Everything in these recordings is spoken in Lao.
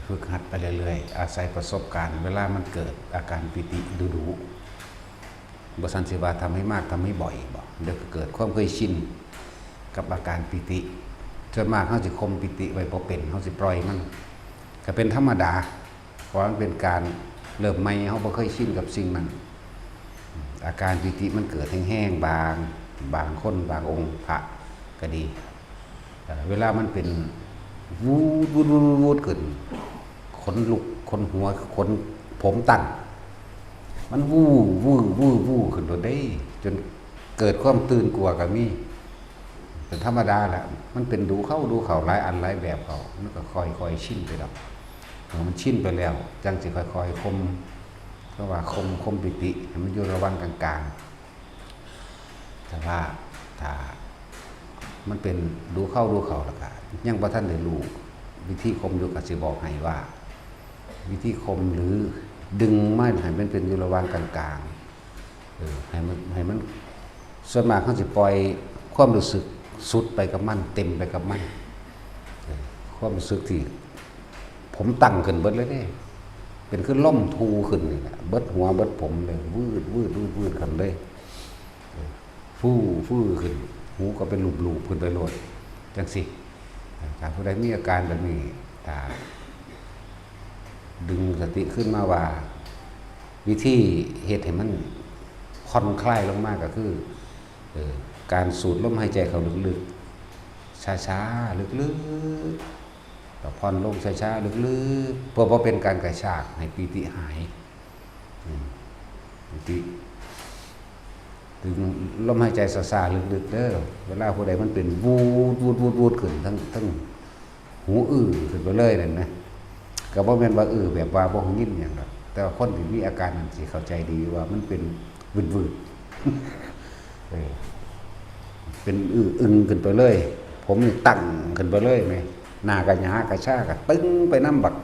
ຝຶກຫັດໄປເລື້ອຍໆ ອາໄສປະສົບການ ເວລາມັນເກີດອາການປີຕິດຸໆ ບໍ່ຊັ້ນຊິວ່າທຳໃຫ້ມາກ ທຳໃຫ້ບໍ່ອີກບໍ? ດຽວກໍເກີດຄວາມເຄີຍຊິນກັບອາການປີຕິ. ສ່ວນມາກເຮົາຊິຂົ່ມປີຕິໄວ້ບໍ່ເປັນ ເຮົາຊິປ່ອຍມັນ ກໍເປັນທຳມະດາ ເພາະວ່າມັນເປັນການເລີ່ມໃໝ່ ເຮົາບໍ່ເຄີຍຊິນກັບສິ່ງນັ້ນ. ອາການປີຕິມັນເກີດແຮງໆ ບາງ ບາງຄົນ ບາງອົງພະກໍດີ ເອີ ເວລາມັນເປັນວູດໆໆໆຂຶ້ນ ຂົນລຸກ ຂົນຫົວ ຂົນ ຜົມຕັ້ງ ມັນວູວືວວືວວືວຂຶ້ນໂລດເດ້ ຈົນເກີດຄວາມຕື່ນກົວກໍມີ. ເປັນທຳມະດາແຫຼະ ມັນເປັນດູເຂົ້າດູເຂົ້າ ຫຼາຍອັນຫຼາຍແບບເຂົ້າ ມັນກໍຄ່ອຍໆຊິນໄປດອກ. ເມື່ອມັນຊິນໄປແລ້ວ ຈັ່ງຊິຄ່ອຍໆຂົ່ມ ເພາະວ່າຂົ່ມ ຂົ່ມປີຕິໃຫ້ມັນຢູ່ລະຫວ່າງກາງໆ. ແຕ່ວ່າຖ້າມັນເປັນດູເຂົ້າດູເຂົ້າ ແລ້ວກະຍັງບໍ່ທັນໄດ້ຮູ້ວິທີຂົ່ມຢູ່ ກະຊິບອກໃຫ້ວ່າ ວິທີຂົ່ມ ຫຼື ດຶງມາໃຫ້ມັນເປັນຢູ່ລະຫວ່າງກາງໆ ເອີ ໃຫ້ມັນ ໃຫ້ມັນ ສ່ວນມາກເຮົາຊິປ່ອຍຄວາມຮູ້ສຶກສຸດໄປກັບມັນ ເຕັມໄປກັບມັນ ເອີ ຄວາມຮູ້ສຶກທີ່ຜົມຕັ້ງຂຶ້ນເບິດເລີຍເດ້ ເປັນຄືລົມທູ່ຂຶ້ນນີ້ແຫຼະ ເບິດຫົວເບິດຜົມເລີຍ ວືດໆໆຂຶ້ນເລີຍ ເອີ ຟູຟື້ືຂຶ້ນ ຫູກໍເປັນລູບໆຂຶ້ນໄປໂລດ ຈັ່ງຊີ້. ຖ້າຜູ້ໃດມີອາການແບບນີ້ ຖ້າດຶງສະຕິຄືນມາວ່າ ວິທີເຮັດໃຫ້ມັນຜ່ອນຄລາຍລົງມາກໍຄື ເອີ ການສູດລົມຫາຍໃຈເຂົ້າລຶກໆ ຊ້າໆ ລຶກໆ ແລ້ວຜ່ອນລົງຊ້າໆ ລຶກໆ ເພື່ອບໍ່ເປັນການກະຊາກໃຫ້ປີຕິຫາຍ. ອືມ ປີຕິ ດຶງລົມຫາຍໃຈຊ້າໆ ລຶກໆເດີ ເວລາຜູ້ໃດມັນເປັນວູດໆໆຂຶ້ນ ທັງ ທັງຫູອື້ຂຶ້ນໄປເລີຍນັ້ນນະ ກໍບໍ່ແມ່ນວ່າອື້ແບບວ່າບໍ່ຮູ້ຍິນຫຍັງດອກ ແຕ່ວ່າຄົນທີ່ມີອາການນັ້ນຊິເຂົ້າໃຈດີວ່າມັນເປັນວືດໆ ເອີ ເປັນອື້ອຶ່ງຂຶ້ນໄປເລີຍ ຜົມນີ້ຕັ້ງຂຶ້ນໄປເລີຍແມ ໜ້າກະຫຍາກະຊາກະຕຶງໄປນຳບັກ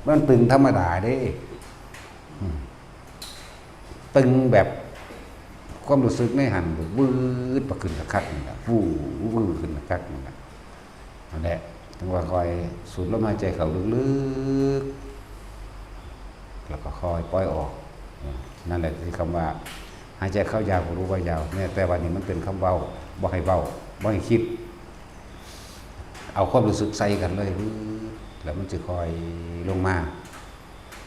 ມັນຕຶງທຳມະດາເດ້ ອືມ ຕຶງແບບຄວາມຮູ້ສຶກໃນຫັ້ນວືດໄປຂຶ້ນຄັກໆ ນີ້ລະ ວືດວືດຂຶ້ນຄັກໆ ນີ້ລະ ນັ້ນແຫຼະ ຈັ່ງວ່າຄ່ອຍສູດລົມຫາຍໃຈເຂົ້າລຶກໆ ແລ້ວກໍຄ່ອຍປ່ອຍອອກ ນັ້ນແຫຼະຄືຄຳວ່າ ຫາຍໃຈເຂົ້າຍາວກໍຮູ້ວ່າຍາວ ແມ້ແຕ່ວ່ານີ້ມັນເປັນຄຳເວົ້າ ບໍ່ໃຫ້ເວົ້າ ບໍ່ໃຫ້ຄິດ ເອົາຄວາມຮູ້ສຶກໃສ່ກັນເລີຍ ວືດ ແລ້ວມັນຊິຄ່ອຍລົງມາ.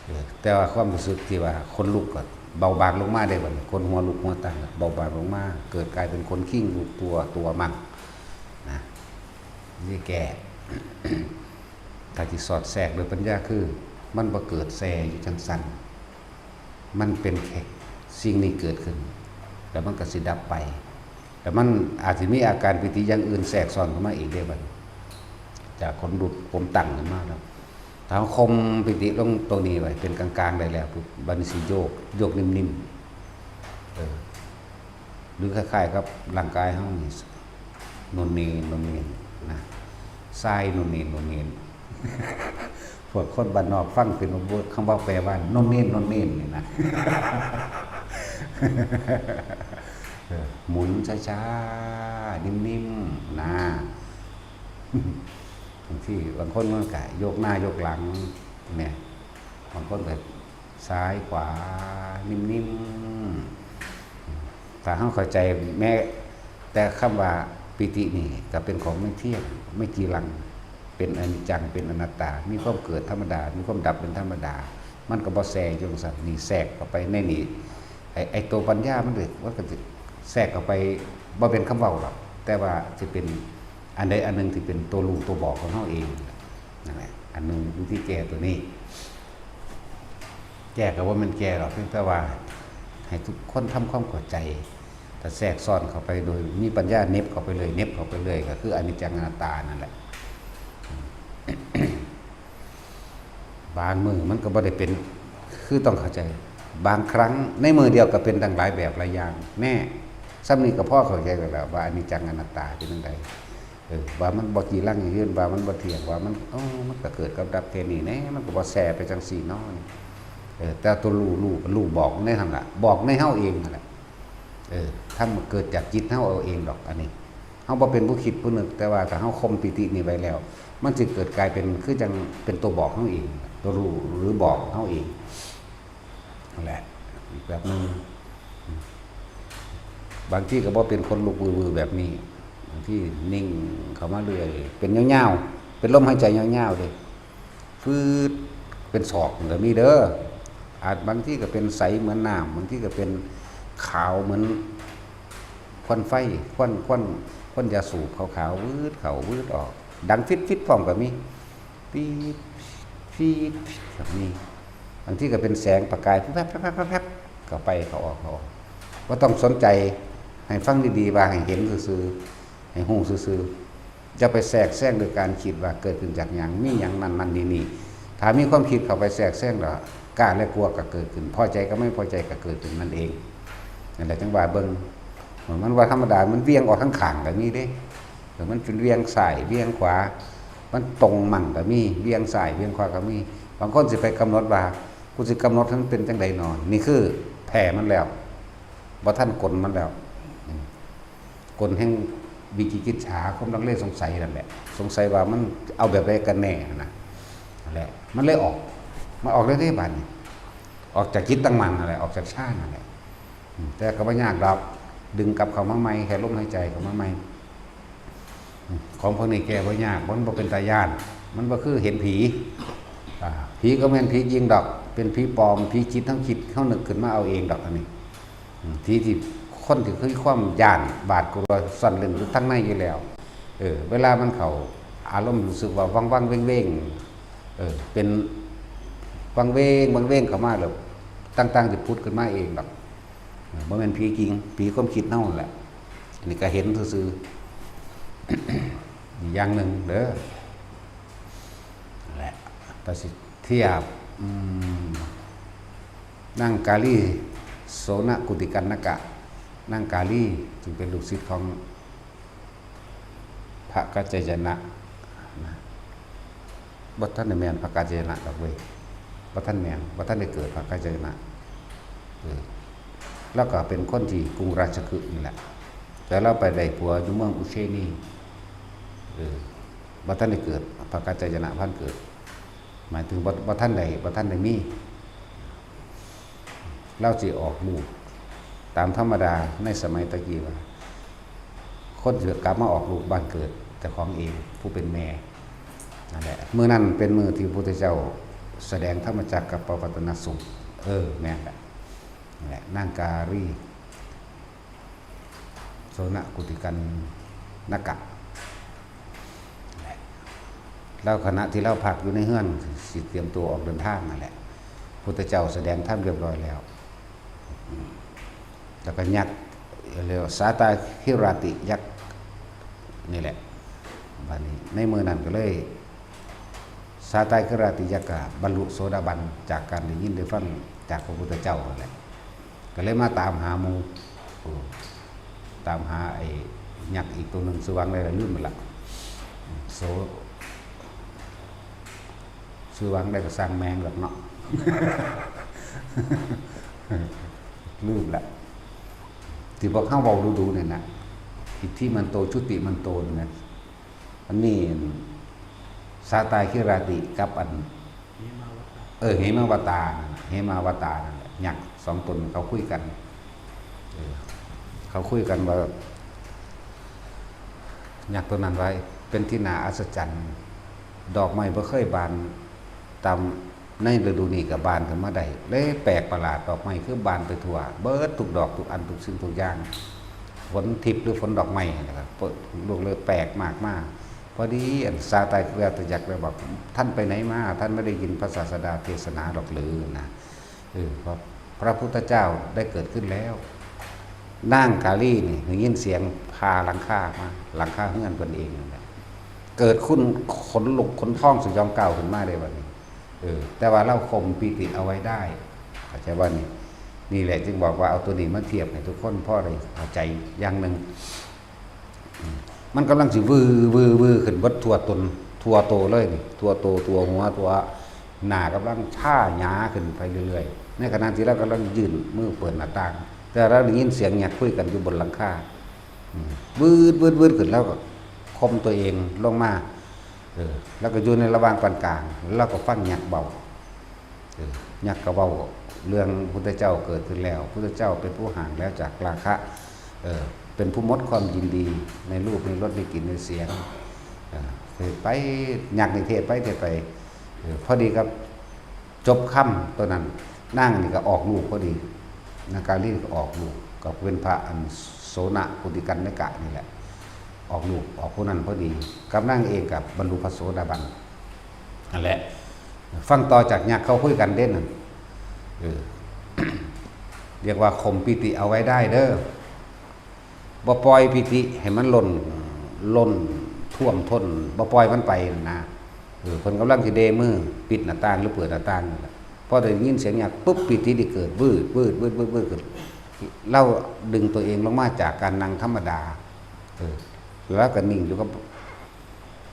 ເອີ ແຕ່ວ່າຄວາມຮູ້ສຶກທີ່ວ່າຂົນລຸກກໍເບົາບາງລົງມາເດ້ ບັດນີ້ ຂົນຫົວລຸກຫົວຕັ້ງກໍເບົາບາງລົງມາ ເກີດກາຍເປັນຂົນຄິງ ລຸກຕົວ ຕົວມັ່ງນະ ນີ້ແກ້. ຖ້າຊິສອດແຊກໂດຍປັນຍາຄື ມັນບໍ່ເກີດແຊ່ຢູ່ຈັ່ງຊັ້ນ ມັນເປັນແຄ່ສິ່ງນີ້ເກີດຂຶ້ນ ແລ້ວມັນກໍຊິດັບໄປ ແລ້ວມັນອາດຊິມີອາການປີຕິຢ່າງອື່ນແຊກຊ້ອນເຂົ້າມາອີກເດ້ບັດນີ້ ຈາກຂົນລຸກ ຜົມຕັ້ງຂຶ້ນມາແລ້ວ ຖ້າເຮົາຂົ່ມປີຕິລົງໂຕນີ້ໄວ້ເປັນກາງໆໄດ້ແລ້ວປຸບ ບັດນີ້ຊິໂຍກ ໂຍກນິ້ມໆ ເອີ ຫຼືຄ້າຍໆກັບຮ່າງກາຍເຮົານີ້ ໂນນເນ ໂນນເນນະ ຊາຍໂນນເນ ໂນນເນນ ພວກຄົນບ້ານນອກຟັງເປັນ ຄຳເວົ້າແປວ່າໂນນເນນ ໂນນເນນນີ້ນະ ເອີ ໝູນຊ້າໆ ນິ້ມໆນະ ບາງທີບາງຄົນມັນກະຍົກໜ້າຍົກຫຼັງແນ່ ບາງຄົນກໍຊ້າຍຂວາ ນິ້ມໆ ຖ້າເຮົາເຂົ້າໃຈແມ້ແຕ່ຄຳວ່າປີຕິນີ້ກໍເປັນຂອງໄມ່ທຽງ ໄມ່ຈີລັງ ເປັນອະນິດຈັງ ເປັນອະນັດຕາ ມີຄວາມເກີດທຳມະດາ ມີຄວາມດັບເປັນທຳມະດາ ມັນກໍບໍ່ແຊ່ຢູ່ຈັ່ງຊັ້ນ ນີ້ແຊກເຂົ້າໄປໃນນີ້ ໄອ້ ໄອ້ໂຕປັນຍາມັນກໍ ມັນກໍຊິແຊກເຂົ້າໄປ ບໍ່ເປັນຄຳເວົ້າດອກ ແຕ່ວ່າຊິເປັນອັນໃດອັນໜຶ່ງທີ່ເປັນຕົວຮູ້ຕົວບອກຂອງເຮົາເອງ ນັ້ນແຫຼະ ອັນໜຶ່ງວິທີແກ້ຕົວນີ້ ແກ້ກໍບໍ່ແມ່ນແກ້ດອກ ພຽງແຕ່ວ່າໃຫ້ທຸກຄົນທຳຄວາມເຂົ້າໃຈ ຖ້າແຊກຊ້ອນເຂົ້າໄປໂດຍມີປັນຍາ ເໜັບເຂົ້າໄປເລື້ອຍ ເໜັບເຂົ້າໄປເລື້ອຍ ກໍຄືອະນິດຈັງອະນັດຕານັ້ນແຫຼະ. ບາງມື້ມັນກໍບໍ່ໄດ້ເປັນ ຄືຕ້ອງເຂົ້າໃຈ ບາງຄັ້ງໃນມື້ດຽວກໍເປັນຕັ້ງຫຼາຍແບບຫຼາຍຢ່າງ ແນ່ ສ່ຳນີ້ກໍພໍເຂົ້າໃຈໄດ້ແລ້ວວ່າອະນິດຈັງອະນັດຕາເປັນຈັ່ງໃດ. ເອີ ວ່າມັນບໍ່ຈີລັງຫຍັງເຫັນ ວ່າມັນບໍ່ທ່ຽງ ວ່າມັນ ໂອ້ ມັນກໍເກີດກັບດັບແຄ່ນີ້ແນ່ ມັນກໍບໍ່ແຊ່ໄປຈັ່ງຊີ້ເນາະ. ເອີ ແຕ່ຕົວຮູ້ ຮູ້ ກໍຮູ້ບອກໃນຫັ້ນລະ ບອກໃນເຮົາເອງຫັ້ນແຫຼະ. ເອີ ທຳເກີດຈາກຈິດເຮົາເອົາເອງດອກ ອັນນີ້ ເຮົາບໍ່ເປັນຜູ້ຄິດຜູ້ນຶກ ແຕ່ວ່າຖ້າເຮົາຂົ່ມປີຕິນີ້ໄວ້ແລ້ວ ມັນຊິເກີດກາຍເປັນ ຄືຈັ່ງເປັນຕົວບອກເຮົາເອງ ຕົວຮູ້ ຫຼື ບອກເຮົາເອງນັ້ນແຫຼະ. ອີກແບບໜຶ່ງ ບາງທີກໍບໍ່ເປັນຂົນລຸກວືໆແບບນີ້ ບາງທີນິ່ງເຂົ້າມາເລື້ອຍ ເປັນຍາວໆ ເປັນລົມຫາຍໃຈຍາວໆເດ້ ຟືດ ເປັນສອກກໍມີເດີ. ອາດບາງທີກໍເປັນໃສເໝືອນນ້ຳ ບາງທີກໍເປັນຂາວເໝືອນຄວັນໄຟ ຄວັນ ຄວັນ ຄວັນຢາສູບຂາວໆ ວືດເຂົ້າວືດອອກ ດັງຟິດໆພ້ອມກໍມີ ປີດ ຟີດ ແບບນີ້. ບາງທີກໍເປັນແສງປະກາຍ ແຟບໆໆໆ ເຂົ້າໄປເຂົ້າອອກ ເຂົ້າອອກ ບໍ່ຕ້ອງສົນໃຈ ໃຫ້ຟັງດີໆ ວ່າໃຫ້ເຫັນຊື່ໆ ໃຫ້ຮູ້ຊື່ໆ. ຢ່າໄປແຊກແຊງໂດຍການຄິດວ່າເກີດຂຶ້ນຈາກຫຍັງ ມີຫຍັງນັ້ນໆ ນີ້ໆ. ຖ້າມີຄວາມຄິດເຂົ້າໄປແຊກແຊງແລ້ວ ກ້າແລະກົວກໍເກີດຂຶ້ນ ພໍໃຈກັບໄມ່ພໍໃຈກໍເກີດຂຶ້ນນັ້ນເອງ. ນັ້ນແຫຼະ ຈັ່ງວ່າເບິ່ງ ມັນບໍ່ທຳມະດາ ມັນຫວ່ຽງອອກທາງຂ້າງກໍມີເດ້. ເອີ ມັນເປັນຫວ່ຽງຊ້າຍຫວ່ຽງຂວາ ມັນຕົງໝັ່ງກໍມີ ຫວ່ຽງຊ້າຍຫວ່ຽງຂວາກໍມີ. ບາງຄົນຊິໄປກຳນົດວ່າ ກູຊິກຳນົດໃຫ້ມັນເປັນຈັ່ງໃດນໍ ນີ້ຄືແຜ່ມັນແລ້ວ ບໍ່ທັນກົນມັນແລ້ວ. ອືມ ກົນແຫ່ງວິຈິກິດສາ ຄວາມລັງເລສົງໄສນັ້ນແຫຼະ ສົງໄສວ່າມັນເອົາແບບໃດກັນແນ່ຫັ້ນນະ. ນັ້ນແຫຼະ ມັນເລີຍອອກ ມັນອອກແລ້ວເດ້ບາດນີ້ ອອກຈາກຈິດຕັ້ງໝັ້ນນັ້ນແຫຼະ ອອກຈາກຊານນັ້ນແຫຼະ. ອືມ ແຕ່ກໍບໍ່ຍາກດອກ ດຶງກັບເຂົ້າມາໃໝ່ ແຄ່ລົມຫາຍໃຈເຂົ້າມາໃໝ່. ອືມ ຂອງພວກນີ້ແກ້ບໍ່ຍາກ ມັນບໍ່ເປັນຕາຢ້ານ ມັນບໍ່ຄືເຫັນຜີ. ອາ ຜີກໍແມ່ນຜີຈິງດອກ ເປັນຜີປອມ ຜີຈິດເຮົາຄິດ ເຮົານຶກຂຶ້ນມາເອົາເອງດອກ ອັນນີ້. ອືມ ທີ່ ທີ່ຄົນທີ່ເຄີຍຄວາມຢ້ານຫວາດກົວ ສ້ອນເລັ່ນຢູ່ທາງໃນຢູ່ແລ້ວ ເອີ ເວລາມັນເຂົ້າອາລົມ ຮູ້ສຶກວ່າວັງໆ ເວັງໆ ເອີ ເປັນວັງເວງ ວັງເວງເຂົ້າມາ ແລ້ວຕ່າງໆຊິຜຸດຂຶ້ນມາເອງດອກ. ເອີ ບໍ່ແມ່ນຜີຈິງ ຜີຄວາມຄິດເຮົາຫັ້ນແຫຼະ. ອັນນີ້ກໍເຫັນຊື່ໆ ອີກຢ່າງໜຶ່ງເດີ. ແຫຼະ ແຕ່ຊິທຽບ ອືມ ນາງກາລີ ໂສນະກຸຕິກັນນະກະ ນາງກາລີຈຶ່ງເປັນລູກສິດຂອງພະກັດຈາຍະນະນະ ບໍ່ທັນໄດ້ແມ່ນພະກັດຈາຍະນະດອກເວີຍ ບໍ່ທັນແມ່ນ ບໍ່ທັນໄດ້ເກີດພະກັດຈາຍະນະ. ເອີ ລາວກໍເປັນຄົນທີ່ກຸງລາຊະຄຶນີ້ແຫຼະ ແຕ່ລາວໄປໄດ້ຜົວຢູ່ເມືອງອຸເຊນີ. ເອີ ບໍ່ທັນໄດ້ເກີດ ພະກັດຈາຍະນະບໍ່ທັນເກີດ ໝາຍເຖິງບໍ່ ບໍ່ທັນໄດ້ ບໍ່ທັນໄດ້ມີ. ລາວຊິອອກລູກຕາມທຳມະດາໃນສະໄໝຕະກີ້ວ່າ ຄົນຊິກັບມາອອກລູກບ້ານເກີດເຈົ້າຂອງເອງ ຜູ້ເປັນແມ່. ນັ້ນແຫຼະ ມື້ນັ້ນເປັນມື້ທີ່ພະພຸດທະເຈົ້າສະແດງທຳມະຈັກກັບປະວັດຕະນະສູດ. ເອີ ແມ່ນແຫຼະ ນັ້ນແຫຼະ ນາງກາລີ ໂສນະກຸຕິກັນນະກະ ແລ້ວຂະນະທີ່ລາວພັກຢູ່ໃນເຮືອນ ຊິຕຽມຕົວອອກເດີນທາງນັ້ນແຫຼະ ພຸດທະເຈົ້າສະແດງທຳຮຽບຮ້ອຍແລ້ວ ແລ້ວກໍຍັກ ເອີ້ນວ່າ ສາຕາຄີຣາຕິຍັກນີ້ແຫຼະ. ບາດນີ້ໃນມື້ນັ້ນກໍເລີຍ ສາຕາຄີຣາຕິຍັກກໍບັນລຸໂສດາບັນ ຈາກການໄດ້ຍິນໄດ້ຟັງຈາກພະພຸດທະເຈົ້າຫັ້ນແຫຼະ. ກໍເລີຍມາຕາມຫາໝູ່ ເອີ ຕາມຫາໄອ້ຍັກອີກຕົວໜຶ່ງ ຊື່ວ່າຫຍັງໃດລະ ລືມໝົດລະ ໂສ ຊື່ວ່າຫຍັງໃດກໍຊ່າງແມ່ງດອກເນາະ ລືມລະ ທີ່ພວກເຮົາເວົ້າດູໆນີ້ນະ ອິດທິມັນໂຕ ຈຸຕິມັນໂຕ ນີ້ນະ. ອັນນີ້ ສາຕາຄີຣາຕິກັບອັນ ເອີ ເຫມະວະຕາ ເຫມະວະຕານັ້ນແຫຼະ ຍັກສອງຕົນເຂົາຄຸຍກັນ ເອີ ເຂົາຄຸຍກັນວ່າ ຍັກຕົວນັ້ນວ່າເປັນທີ່ໜ້າອັດສະຈັນ ດອກໄມ້ບໍ່ເຄີຍບານຕາມ ໃນລະດູນີ້ກໍບານຂຶ້ນມາໄດ້ ເລີຍແປກປະຫຼາດ ດອກໄມ້ຄືບານໄປທົ່ວເບິດທຸກດອກທຸກອັນ ທຸກສິ່ງທຸກຢ່າງ ຝົນທິບ ຫຼື ຝົນດອກໄມ້ຫັ້ນນະ ໂລກເລີຍແປກມາກມາ. ພໍດີອັນຊາວໃຕ້ຄືອາດຕະຈັກໄດ້ບອກ ທ່ານไปไหนมา ท่านไม่ได้ยินพระศาสดาเทศนาหรอกหรือ นะ เออ พระ พระพุทธเจ้าได้เกิดขึ้นแล้ว นางกาลีนี่ได้ยินเสียงผ่าหลังคามา หลังคาเฮือนเพิ่นเองนั่นแหละ เกิดขึ้น ขนลุกขนพองสยองกล้าวขึ้นมาเลยบัดนี้ เออ แต่ว่าเราข่มปีติเอาไว้ได้ เข้าใจบ่นี่ นี่แหละจึงบอกว่าเอาตัวนี้มาเทียบให้ทุกคนพอได้เข้าใจอย่างหนึ่ง อืม มันกำลังสิวือ วือ วือขึ้นเบิดทั่วตน ทั่วโตเลยนี่ ทั่วโต ทั่วหัว ทั่วหน้ากำลังชาหยาขึ้นไปเรื่อยๆ ในขณะที่เรากำลังยื่นมือเปิดหน้าต่าง แต่เราได้ยินเสียงหยักคุยกันอยู่บนหลังคา อืม วืด วืด วืดขึ้น แล้วก็ข่มตัวเองลงมา ເອີ ລາວກໍຢູ່ໃນລະຫວ່າງປານກາງ ລາວກໍຟັງຍັກເວົ້າ. ເອີ ຍັກກໍເວົ້າເລື່ອງພຸດທະເຈົ້າເກີດຂຶ້ນແລ້ວ, ພຸດທະເຈົ້າເປັນຜູ້ຫ່າງແລ້ວຈາກລາຄະ, ເອີ ເປັນຜູ້ໝົດຄວາມຍິນດີໃນຮູບ ໃນລົດ ໃນກິ່ນ ໃນສຽງ. ເອີ ເທດໄປ, ຍັກນີ້ເທດໄປ ເທດໄປ, ເອີ ພໍດີກັບ ຈົບຄຳໂຕນັ້ນ, ນາງນີ້ກໍອອກລູກພໍດີ, ນາງກາລີກໍອອກລູກ, ກໍເປັນພະອັນໂສນະໂກຕິກັນນະກະນີ້ແຫຼະ, ອອກລູກ ອອກຜູ້ນັ້ນພໍດີ, ກັບນາງເອງກໍບັນລຸພະໂສດາບັນ. ນັ້ນແຫຼະ, ຟັງຕໍ່ຈາກຍັກເຂົາຄຸຍກັນເດ້ນັ້ນ, ເອີ ຮຽກວ່າຂົ່ມປີຕິເອົາໄວ້ໄດ້ເດີ້. ບໍ່ປ່ອຍປີຕິໃຫ້ມັນລົ້ນ ລົ້ນຖ້ວມທົນ, ບໍ່ປ່ອຍມັນໄປນະ. ເອີ ເພິ່ນກຳລັງຊິເດມືປິດໜ້າຕ່າງ ຫຼື ເປີດໜ້າຕ່າງນີ້ແຫຼະ, ພໍໄດ້ຍິນສຽງຍັກປຶບ ປີຕິໄດ້ເກີດວືດ ວືດ ວືດ ວືດ ວືດຂຶ້ນ. ລາວດຶງຕົວເອງລົງມາຈາກການນັ່ງທຳມະດາ, ເອີ ລາວກໍນິ່ງຢູ່ກັບ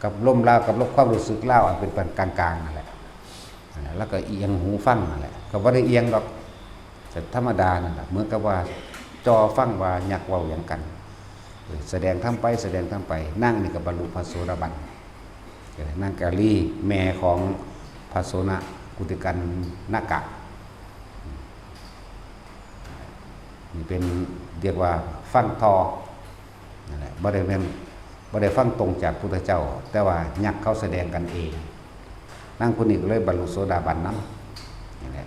ກັບລົມລາວ ກັບລົມຄວາມຮູ້ສຶກລາວອັນເປັນປານກາງໆນັ້ນແຫຼະ. ແລ້ວກໍອຽງຫູຟັງນັ້ນແຫຼະ, ກໍບໍ່ໄດ້ອຽງດອກ, ກໍທຳມະດານັ້ນລະ, ເໝືອນກັບວ່າຈໍຟັງວ່າຍັກເວົ້າຫຍັງກັນ. ເອີ ສະແດງທຳໄປ ສະແດງທຳໄປ, ນາງນີ້ກໍບັນລຸພະໂສດາບັນ. ເອີ ນາງກາລີ ແມ່ຂອງພະໂສນະໂກຕິກັນນະກະ ນີ້ເປັນ ຮຽກວ່າຟັງຕໍ່. ນັ້ນແຫຼະ, ບໍ່ໄດ້ແມ່ນ ບໍ່ໄດ້ຟັງຕົງຈາກພຸດທະເຈົ້າ, ແຕ່ວ່າຍັກເຂົາສະແດງກັນເອງ. ນາງຜູ້ນີ້ກໍເລີຍບັນລຸໂສດາບັນນຳ. ນັ້ນແຫຼະ,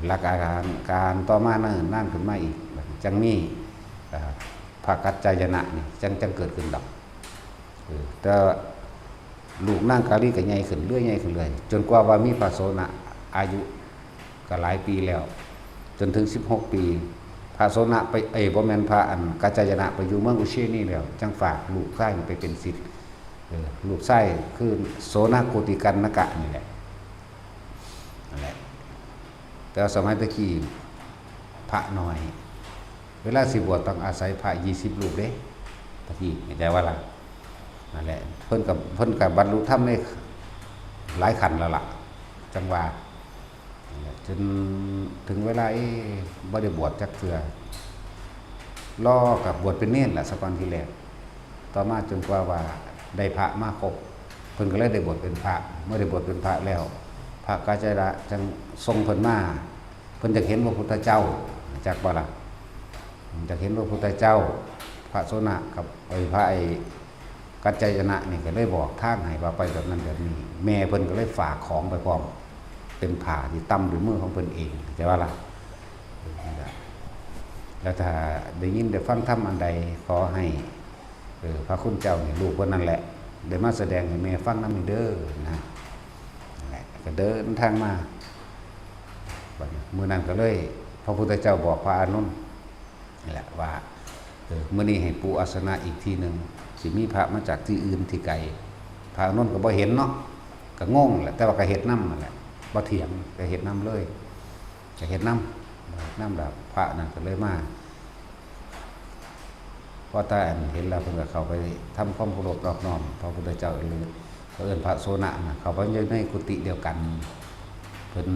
ຫຼັກການ ການຕໍ່ມານັ້ນ ນາງຂຶ້ນມາອີກ, ຈັ່ງມີ ເອີ ພະກັດຈາຍະນະນີ້ ຈັ່ງ ຈັ່ງເກີດຂຶ້ນດອກ. ເອີ ແຕ່ລູກນາງກາລີກໍໃຫຍ່ຂຶ້ນເລື້ອຍ ໃຫຍ່ຂຶ້ນເລື້ອຍ ຈົນກວ່າວ່າມີພະໂສນະ ອາຍຸກໍຫຼາຍປີແລ້ວ ຈົນເຖິງສິບຫົກປີ, ພະໂສນະໄປ ເອີ ບໍ່ແມ່ນ ພະອັນກັດຈາຍະນະໄປຢູ່ເມືອງອຸເຊນີແລ້ວ, ຈັ່ງຝາກລູກຊາຍນີ້ໄປເປັນສິດ. ເອີ ລູກຊາຍຄືໂສນະໂກຕິກັນນະກະນີ້ແຫຼະ. ນັ້ນແຫຼະ, ແຕ່ວ່າສະໄໝແຕ່ກີ້ພະໜ້ອຍ, ເວລາຊິບວດຕ້ອງອາໄສພະຊາວສີ່ສິບຮູບເດ້ ແຕ່ກີ້ ເຂົ້າໃຈບໍ່ລະ? ນັ້ນແຫຼະ, ເພິ່ນກໍ ເພິ່ນກໍບັນລຸທຳໄດ້ຫຼາຍຂັ້ນແລ້ວລະ, ຈັ່ງວ່າ ນັ້ນແຫຼະ, ຈົນເຖິງເວລາ ເອ ບໍ່ໄດ້ບວດຈັກເທື່ອ, ລໍກັບບວດເປັນເນນລະ ສາກ່ອນທີແລກ. ຕໍ່ມາຈົນກວ່າວ່າໄດ້ພະມາຄົບ, ເພິ່ນກໍເລີຍໄດ້ບວດເປັນພະ. ເມື່ອໄດ້ບວດເປັນພະແລ້ວ, ພະກັດຈາຍະນະຈັ່ງສົ່ງເພິ່ນມາ, ເພິ່ນຢາກເຫັນພະພຸດທະເຈົ້າ, ຈັກບໍ່ລະ? ຢາກເຫັນພະພຸດທະເຈົ້າ. ພະໂສນະກັບ ເອີ ພະ ໄອ້ ກັດຈາຍະນະນີ້ກໍເລີຍບອກທາງໃຫ້ວ່າໄປແບບນັ້ນແບບນີ້, ແມ່ເພິ່ນກໍເລີຍຝາກຂອງໄປພ້ອມ, ເປັນຜ້າທີ່ຕ່ຳດ້ວຍມືຂອງເພິ່ນເອງ, ເຂົ້າໃຈບໍ່ລະ? ແລ້ວຖ້າໄດ້ຍິນໄດ້ຟັງທຳອັນໃດ, ຂໍໃຫ້ ເອີ ພະຄຸນເຈົ້ານີ້ ລູກເພິ່ນນັ້ນແຫຼະ ໄດ້ມາສະແດງໃຫ້ແມ່ຟັງນຳນີ້ເດີ້ນະ. ນັ້ນແຫຼະ ກໍເດີນທາງມາ, ບັດນີ້ມື້ນັ້ນກໍເລີຍ ພະພຸດທະເຈົ້າບອກພະອານົນ ນີ້ແຫຼະວ່າ ເອີ ມື້ນີ້ໃຫ້ປູອາສະນະອີກທີ່ໜຶ່ງ, ຊິມີພະມາຈາກທີ່ອື່ນທີ່ໄກ. ພະອານົນກໍບໍ່ເຫັນເນາະ, ກໍງົງແຫຼະ, ແຕ່ວ່າກໍເຮັດນຳຫັ້ນແຫຼະ, ບໍ່ຖຽງ, ກໍເຮັດນຳເລີຍ, ກໍເຮັດນຳ, ເຮັດນຳແລ້ວ ພະນັ້ນກໍເລີຍມາ. ພໍຕາອັນເຫັນແລ້ວ ເພິ່ນກໍເຂົ້າໄປທຳຄວາມເຄົາລົບນອບນ້ອມພະພຸດທະເຈົ້າ, ເອີ້ນພະໂສນະນະ ເຂົ້າໄປຢູ່ໃນກຸຕິດຽວກັນ. ເພິ່ນ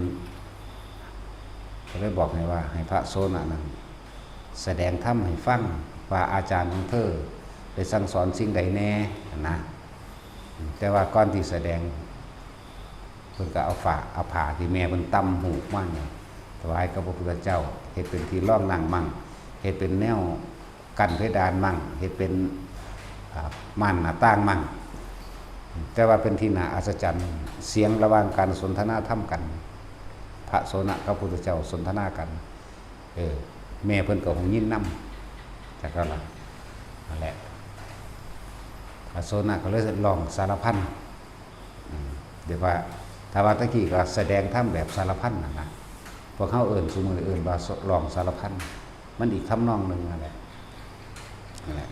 ກໍເລີຍບອກໃຫ້ວ່າ ໃຫ້ພະໂສນະນັ້ນສະແດງທຳໃຫ້ຟັງວ່າອາຈານຂອງເທີໄດ້ສັ່ງສອນສິ່ງໃດແດ່ຫັ້ນນະ. ແຕ່ວ່າກ່ອນທີ່ສະແດງ ເພິ່ນກໍເອົາຝາ ເອົາຜ້າທີ່ແມ່ເພິ່ນຕ່ຳຫູກມານີ້ ຖວາຍກັບພະພຸດທະເຈົ້າ, ເຮັດເປັນທີ່ລອງນັ່ງໝັ່ງ, ເຮັດເປັນແນວກັ້ນເພດານໝັ່ງ, ເຮັດເປັນ ອາ ມ່ານໜ້າຕ່າງໝັ່ງ. ແຕ່ວ່າເປັນທີ່ໜ້າອັດສະຈັນ, ສຽງລະຫວ່າງການສົນທະນາທຳກັນ, ພະໂສນະກັບພະພຸດທະເຈົ້າສົນທະນາກັນ, ເອີ ແມ່ເພິ່ນກໍຫູຍິນນຳ, ຈັກນັ້ນລະ, ນັ້ນແຫຼະ, ພະໂສນະກໍເລີຍຮ້ອງສາລະພັນ. ອືມ ເອີ້ນວ່າ ຖ້າວ່າແຕ່ກີ້ກໍສະແດງທຳແບບສາລະພັນນັ້ນນະ, ພວກເຮົາເອີ້ນ ຊຸມື້ນີ້ເອີ້ນວ່າ ສ- ຮ້ອງສາລະພັນ, ມັນອີກທຳນອງໜຶ່ງນັ້ນແຫຼະ, ນັ້ນແຫຼະ.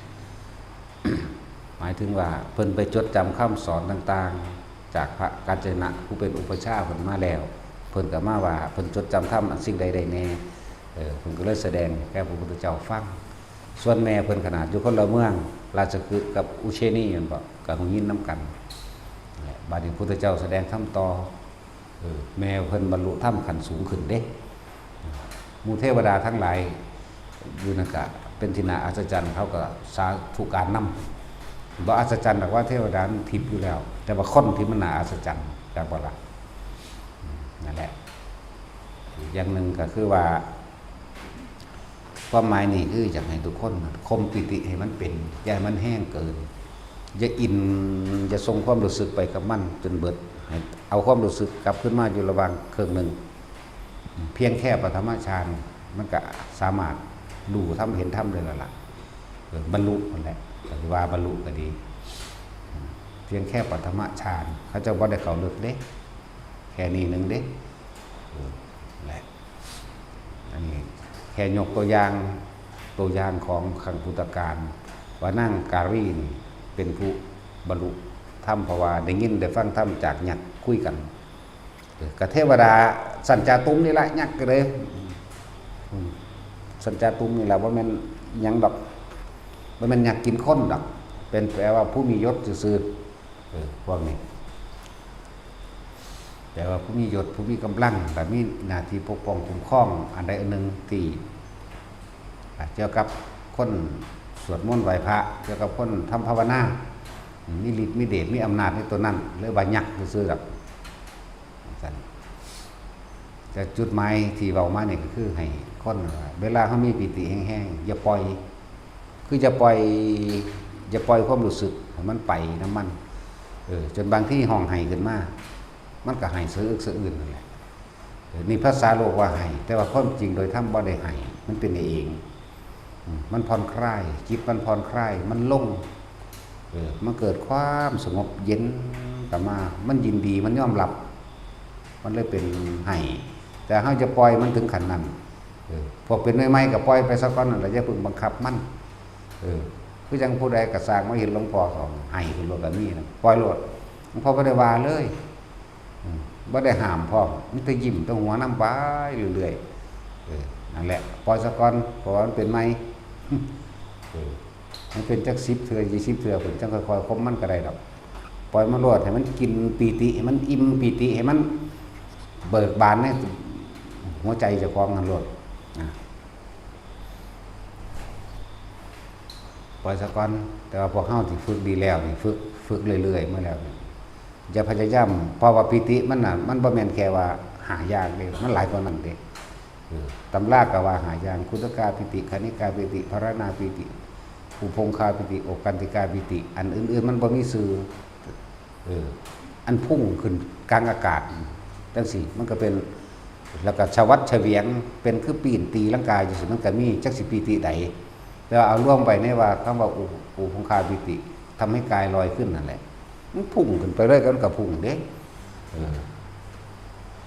ໝາຍເຖິງວ່າເພິ່ນໄປຈົດຈຳຄຳສອນຕ່າງໆ ຈາກພະກັດຈາຍະນະ ຜູ້ເປັນອຸປັດຊາເພິ່ນມາແລ້ວ, ເພິ່ນກໍມາວ່າເພິ່ນຈົດຈຳທຳອັນສິ່ງໃດໄດ້ແດ່, ເອີ ເພິ່ນກໍເລີຍສະແດງໃຫ້ແກ່ພະພຸດທະເຈົ້າຟັງ. ສ່ວນແມ່ເພິ່ນຂະໜາດຢູ່ຄົນລະເມືອງ ລາຊະຄຶກັບອຸເຊນີແມ່ນບໍ່ ກໍຫູຍິນນຳກັນ. ແລະ ບາດນີ້ພຸດທະເຈົ້າສະແດງທຳຕໍ່, ເອີ ແມ່ເພິ່ນບັນລຸທຳຂັ້ນສູງຂຶ້ນເດ້. ໝູ່ເທວະດາທັງຫຼາຍຢູ່ນັ້ນກະເປັນທີ່ໜ້າອັດສະຈັນ, ເຂົາກໍສາທຸການນຳ. ບໍ່ອັດສະຈັນດອກວ່າເທວະດາມັນທິບຢູ່ແລ້ວ, ແຕ່ວ່າຄົນທີ່ມັນໜ້າອັດສະຈັນ, ຈັກບໍ່ລະ? ອືມ ນັ້ນແຫຼະ. ອີກຢ່າງໜຶ່ງກໍຄືວ່າ ຄວາມໝາຍນີ້ຄືຢາກໃຫ້ທຸກຄົນຄົມປີຕິໃຫ້ມັນເປັນ, ຢ່າໃຫ້ມັນແຮງເກີນ, ຢ່າອິນ, ຢ່າສົ່ງຄວາມຮູ້ສຶກໄປກັບມັນຈົນເບິດ, ໃຫ້ເອົາຄວາມຮູ້ສຶກກັບຄືນມາຢູ່ລະຫວ່າງເຄິ່ງໜຶ່ງ. ພຽງແຄ່ປະຖະມະຊານ ມັນກະສາມາດຮູ້ທຳເຫັນທຳໄດ້ແລ້ວລະ, ເອີ ບັນລຸຫັ້ນແຫຼະ, ກໍຊິວ່າບັນລຸກໍດີ. ພຽງແຄ່ປະຖະມະຊານ ເຂົາເຈົ້າບໍ່ໄດ້ເຂົ້າເລິກເດ້, ແຄ່ນີ້ໜຶ່ງເດ້. ເອີ ແຫຼະ ອັນນີ້ແຄ່ຍົກຕົວຢ່າງ, ຕົວຢ່າງຂອງຄັ້ງພຸດທະການ ວ່ານາງກາລີນີ້ເປັນຜູ້ບັນລຸທຳ, ເພາະວ່າໄດ້ຍິນໄດ້ຟັງທຳຈາກຍັກຄຸຍກັນ. ເອີ ກະເທວະດາຊັ້ນຈາຕຸມນີ້ລະ, ຍັກກໍເລີຍ ອືມ ຊັ້ນຈາຕຸມນີ້ລະ, ບໍ່ແມ່ນຫຍັງດອກ, ບໍ່ແມ່ນຍັກກິນຄົນດອກ, ເປັນແປວ່າຜູ້ມີຍົດຊື່ໆ. ເອີ ພວກນີ້ແປວ່າຜູ້ມີຍົດ, ຜູ້ມີກຳລັງ ແລະ ມີໜ້າທີ່ປົກປ້ອງຄຸ້ມຄອງອັນໃດອັນໜຶ່ງທີ່ ອາ ກ່ຽວກັບຄົນສວດມົນໄຫວ້ພະ, ກ່ຽວກັບຄົນທຳພາວະນາ, ມີລິດມີເດດ ມີອຳນາດໃນຕົວນັ້ນ, ເລີຍວ່າຍັກຊື່ໆດອກ ຈັ່ງຊັ້ນ. ແຕ່ຈຸດໝາຍທີ່ເວົ້າມານີ້ກໍຄືໃຫ້ຄົນວ່າ ເວລາເຮົາມີປີຕິແຮງໆ ຢ່າປ່ອຍ, ຄືຢ່າປ່ອຍ, ຢ່າປ່ອຍຄວາມຮູ້ສຶກໃຫ້ມັນໄປນຳມັນ, ເອີ ຈົນບາງທີຮ້ອງໄຫ້ຂຶ້ນມາ, ມັນກໍໄຫ້ສະອຶກສະອື້ນນັ້ນແຫຼະ. ເອີ ນີ້ພາສາໂລກວ່າໄຫ້, ແຕ່ວ່າຄວາມຈິງໂດຍທຳບໍ່ໄດ້ໄຫ້, ມັນເປັນເອງ. ອືມ ມັນຜ່ອນຄລາຍ, ຈິດມັນຜ່ອນຄລາຍ, ມັນລົງ, ເອີ ມັນເກີດຄວາມສະຫງົບເຢັນກັບມາ, ມັນຍິນດີ, ມັນຍອມຮັບ, ມັນເລີຍເປັນໄຫ້. ແຕ່ເຮົາຈະປ່ອຍມັນເຖິງຂັ້ນນັ້ນ, ເອີ ພວກເປັນໃໝ່ໆກໍປ່ອຍໄປຊະກ່ອນນັ້ນລະ, ຢ່າເພິ່ງບັງຄັບມັນ. ເອີ ຄືຈັ່ງຜູ້ໃດກໍຊ່າງມາເຫັນຫຼວງພໍ່ເຂົາໄຫ້ຂຶ້ນໂລດກໍມີນະ, ປ່ອຍໂລດ, ຫຼວງພໍ່ບໍ່ໄດ້ວ່າເລີຍ. ອືມ ບໍ່ໄດ້ຫ້າມພ້ອມ, ມີແຕ່ຍິ້ມແຕ່ຫົວນຳໄປເລື້ອຍໆ. ເອີ ນັ້ນແຫຼະ, ປ່ອຍຊະກ່ອນ, ເພາະວ່າມັນເປັນໃໝ່. ເອີ ມັນເປັນຈັກສິບເທື່ອ ຊາວເທື່ອພຸ້ນ, ຈັ່ງຄ່ອຍໆຄົມມັນກໍໄດ້ດອກ. ປ່ອຍມັນໂລດ, ໃຫ້ມັນກິນປີຕິ, ໃຫ້ມັນອີ່ມປີຕິ, ໃຫ້ມັນເບີກບານໃນຫົວໃຈເຈົ້າຂອງຫັ້ນໂລດ. ອາ ປ່ອຍຊະກ່ອນ, ແຕ່ວ່າພວກເຮົາທີ່ຝຶກດີແລ້ວນີ້ ຝຶກ, ຝຶກເລື້ອຍໆມາແລ້ວນີ້ ຢ່າພະຍາຍາມ, ເພາະວ່າປີຕິມັນນະ ມັນບໍ່ແມ່ນແຄ່ວ່າຫ້າຢ່າງເດ້, ມັນຫຼາຍກວ່ານັ້ນເດ້. ເອີ ຕຳລາກໍວ່າຫ້າຢ່າງ, ຄຸດທະກາປີຕິ, ຄະນິກາປີຕິ, ພາລະນາປີຕິ, ອຸພົງຄາປີຕິ, ໂອກກັນຕິກາປີຕິ, ອັນອື່ນໆມັນບໍ່ມີຊື່. ເອີ ອັນພຸ່ງຂຶ້ນກາງອາກາດຈັ່ງຊີ້ ມັນກໍເປັນ, ແລ້ວກໍສະຫວັດສະຫວຽງ ເປັນຄືປີ້ນຕີລັງກາຈັ່ງຊີ້ ມັນກໍມີ, ຈັກຊິປີຕິໃດ. ແຕ່ວ່າເອົາລວມໄວ້ໃນວ່າ ຄຳວ່າອຸ, ອຸພົງຄາປີຕິ, ທຳໃຫ້ກາຍລອຍຂຶ້ນນັ້ນແຫຼະ, ມັນພຸ່ງຂຶ້ນໄປເລີຍ, ມັນກໍພຸ່ງເດ້. ເອີ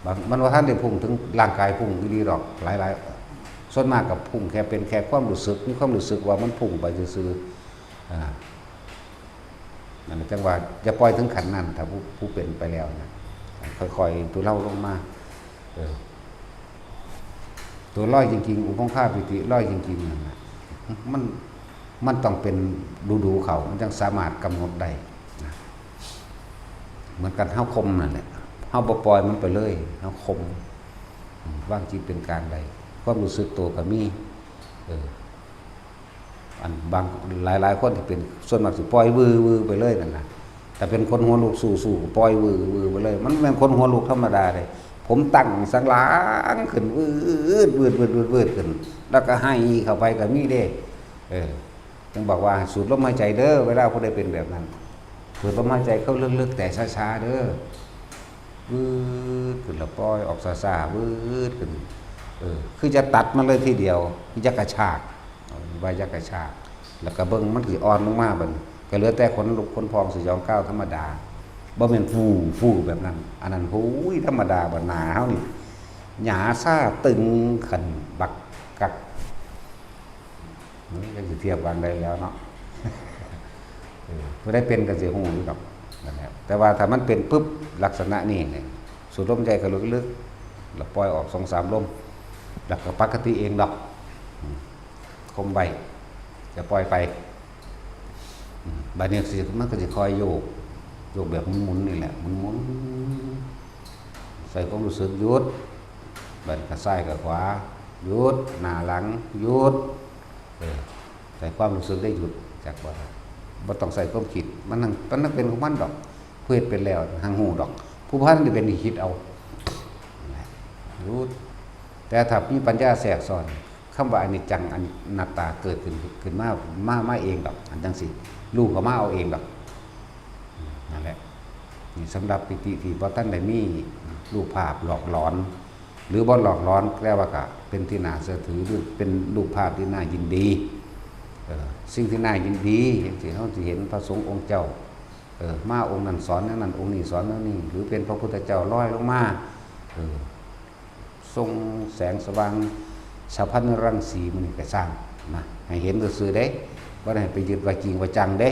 ບາງ, ມັນບໍ່ທັນໄດ້ພຸ່ງເຖິງຮ່າງກາຍ, ພຸ່ງອີ່ຫຼີດອກ, ຫຼາຍໆ, ສ່ວນມາກກໍພຸ່ງແຄ່, ເປັນແຄ່ຄວາມຮູ້ສຶກ, ມີຄວາມຮູ້ສຶກວ່າມັນພຸ່ງໄປຊື່ໆ. ອາ ນັ້ນແຫຼະ ຈັ່ງວ່າຢ່າປ່ອຍເຖິງຂັ້ນນັ້ນ, ຖ້າຜູ້, ຜູ້ເປັນໄປແລ້ວນະ ຄ່ອຍໆ ທຸເລົາລົງມາ. ເອີ ຕົວລອຍຈິງໆ ອຸພົງຄາປີຕິລອຍຈິງໆນັ້ນນະ ມັນ, ມັນຕ້ອງເປັນດູໆເຂົ້າ ມັນຈັ່ງສາມາດກຳນົດໄດ້ນະ. ເໝືອນກັນເຮົາຂົ່ມນັ້ນແຫຼະ, ເຮົາບໍ່ປ່ອຍມັນໄປເລີຍ, ເຮົາຂົ່ມ, ວາງຈິດເປັນກາງໄດ້, ຄວາມຮູ້ສຶກໂຕກໍມີ. ເອີ ອັນບາງ, ຫຼາຍໆຄົນທີ່ເປັນ ສ່ວນມາກຊິປ່ອຍວືໆໄປເລີຍນັ້ນນະ. ຖ້າເປັນຄົນຫົວລຸກສູ້ໆກໍປ່ອຍວືໆໄປເລີຍ, ມັນແມ່ນຄົນຫົວລຸກທຳມະດາເດ້, ຜົມຕັ້ງສັນຫຼັງຂຶ້ນ ວືດໆໆໆຂຶ້ນ ແລ້ວກໍໄຫ້ເຂົ້າໄປກໍມີເດ້. ເອີ ຈຶ່ງບອກວ່າໃຫ້ສູດລົມຫາຍໃຈເດີ ເວລາຜູ້ໃດເປັນແບບນັ້ນ, ສູດລົມຫາຍໃຈເຂົ້າເລິກໆ ແຕ່ຊ້າໆເດີ. ວືດຂຶ້ນແລ້ວປ່ອຍອອກຊ້າໆ ວືດຂຶ້ນ. ເອີ ຄືຈະຕັດມັນເລີຍທີດຽວ, ຄືຈະກະຊາກ, ວ່າຢ່າກະຊາກ, ແລ້ວກໍເບິ່ງມັນຊິອ່ອນລົງມາ. ບັດນີ້ກໍເຫຼືອແຕ່ຂົນລຸກຂົນພອງສະຫຍອງກ້າວທຳມະດາ, ບໍ່ແມ່ນຟູໆແບບນັ້ນ. ອັນນັ້ນ ໂອ້ຍ ທຳມະດາ. ບັດໜ້າເຮົານີ້ ຫຍ້າຊາຕຶງ ຄັນບັກກັກ ເອີ ຈັກຊິທຽບຫວ່າງໃດແລ້ວເນາະ. ເອີ ຜູ້ໃດເປັນກໍຊິຮູ້ຢູ່ດອກ ນັ້ນແຫຼະ. ແຕ່ວ່າຖ້າມັນເປັນປຶບ ລັກສະນະນີ້ນີ້ ສູດລົມຫາຍໃຈເຂົ້າເລິກໆ ແລ້ວປ່ອຍອອກສອງສາມລົມ ແລ້ວກໍປົກກະຕິເອງດອກ. ອືມ ຂົ່ມໄວ້ ຢ່າປ່ອຍໄປ. ອືມ ບາດນີ້ຊິ ມັນກໍຊິຄ່ອຍໂຍກ, ໂຍກແບບໝຸນໆນີ້ແຫຼະ, ໝຸນໆ ໃສ່ຄວາມຮູ້ສຶກ ຢຸດ. ບາດນີ້ກໍຊ້າຍກໍຂວາ ຢຸດ, ໜ້າຫຼັງ ຢຸດ. ເອີ ໃສ່ຄວາມຮູ້ສຶກໄດ້ຢຸດ, ຈັກບໍ່? ບໍ່ຕ້ອງໃຊ້ຄວາມຄິດ ມັນຫັ້ນ ມັນຫັ້ນເປັນຂອງມັນດອກ. ຜູ້ເຮັດເປັນແລ້ວຫັ້ນຮູ້ດອກ ຜູ້ບໍ່ທັນໄດ້ເປັນນີ້ຄິດເອົາ ແຕ່ຖ້າມີປັນຍາແຊກຊ້ອນ ຄຳວ່າອະນິດຈັງ ອະນັດຕາເກີດຂຶ້ນ ຂຶ້ນມາ ມາ ມາເອງດອກ ອັນຈັ່ງຊີ້ ຮູ້ກໍມາເອົາເອງດອກ. ນັ້ນແຫຼະ ນີ້ສຳລັບປີຕິທີ່ບໍ່ທັນໄດ້ມີຮູບພາບຫຼອກຫຼອນ ຫຼືບໍ່ຫຼອກຫຼອນ ແຕ່ວ່າກໍເປັນທີ່ໜ້າເຊື່ອຖື ຫຼືເປັນຮູບພາບທີ່ໜ້າຍິນດີ. ເອີ ສິ່ງທີ່ໜ້າຍິນດີ ທີ່ເຮົາຊິເຫັນພະສົງອົງເຈົ້າ ເອີ ມາອົງນັ້ນສອນແນວນັ້ນ ອົງນີ້ສອນແນວນີ້ ຫຼືເປັນພະພຸດທະເຈົ້າລອຍລົງມາ ເອີ ສົ່ງແສງສະຫວ່າງສະພັນລັງສີ ມື້ນີ້ກໍຊ່າງນະ ໃຫ້ເຫັນຊື່ໆເດ້ ບໍ່ໄດ້ໃຫ້ໄປຍຶດວ່າຈິງວ່າຈັງເດ້.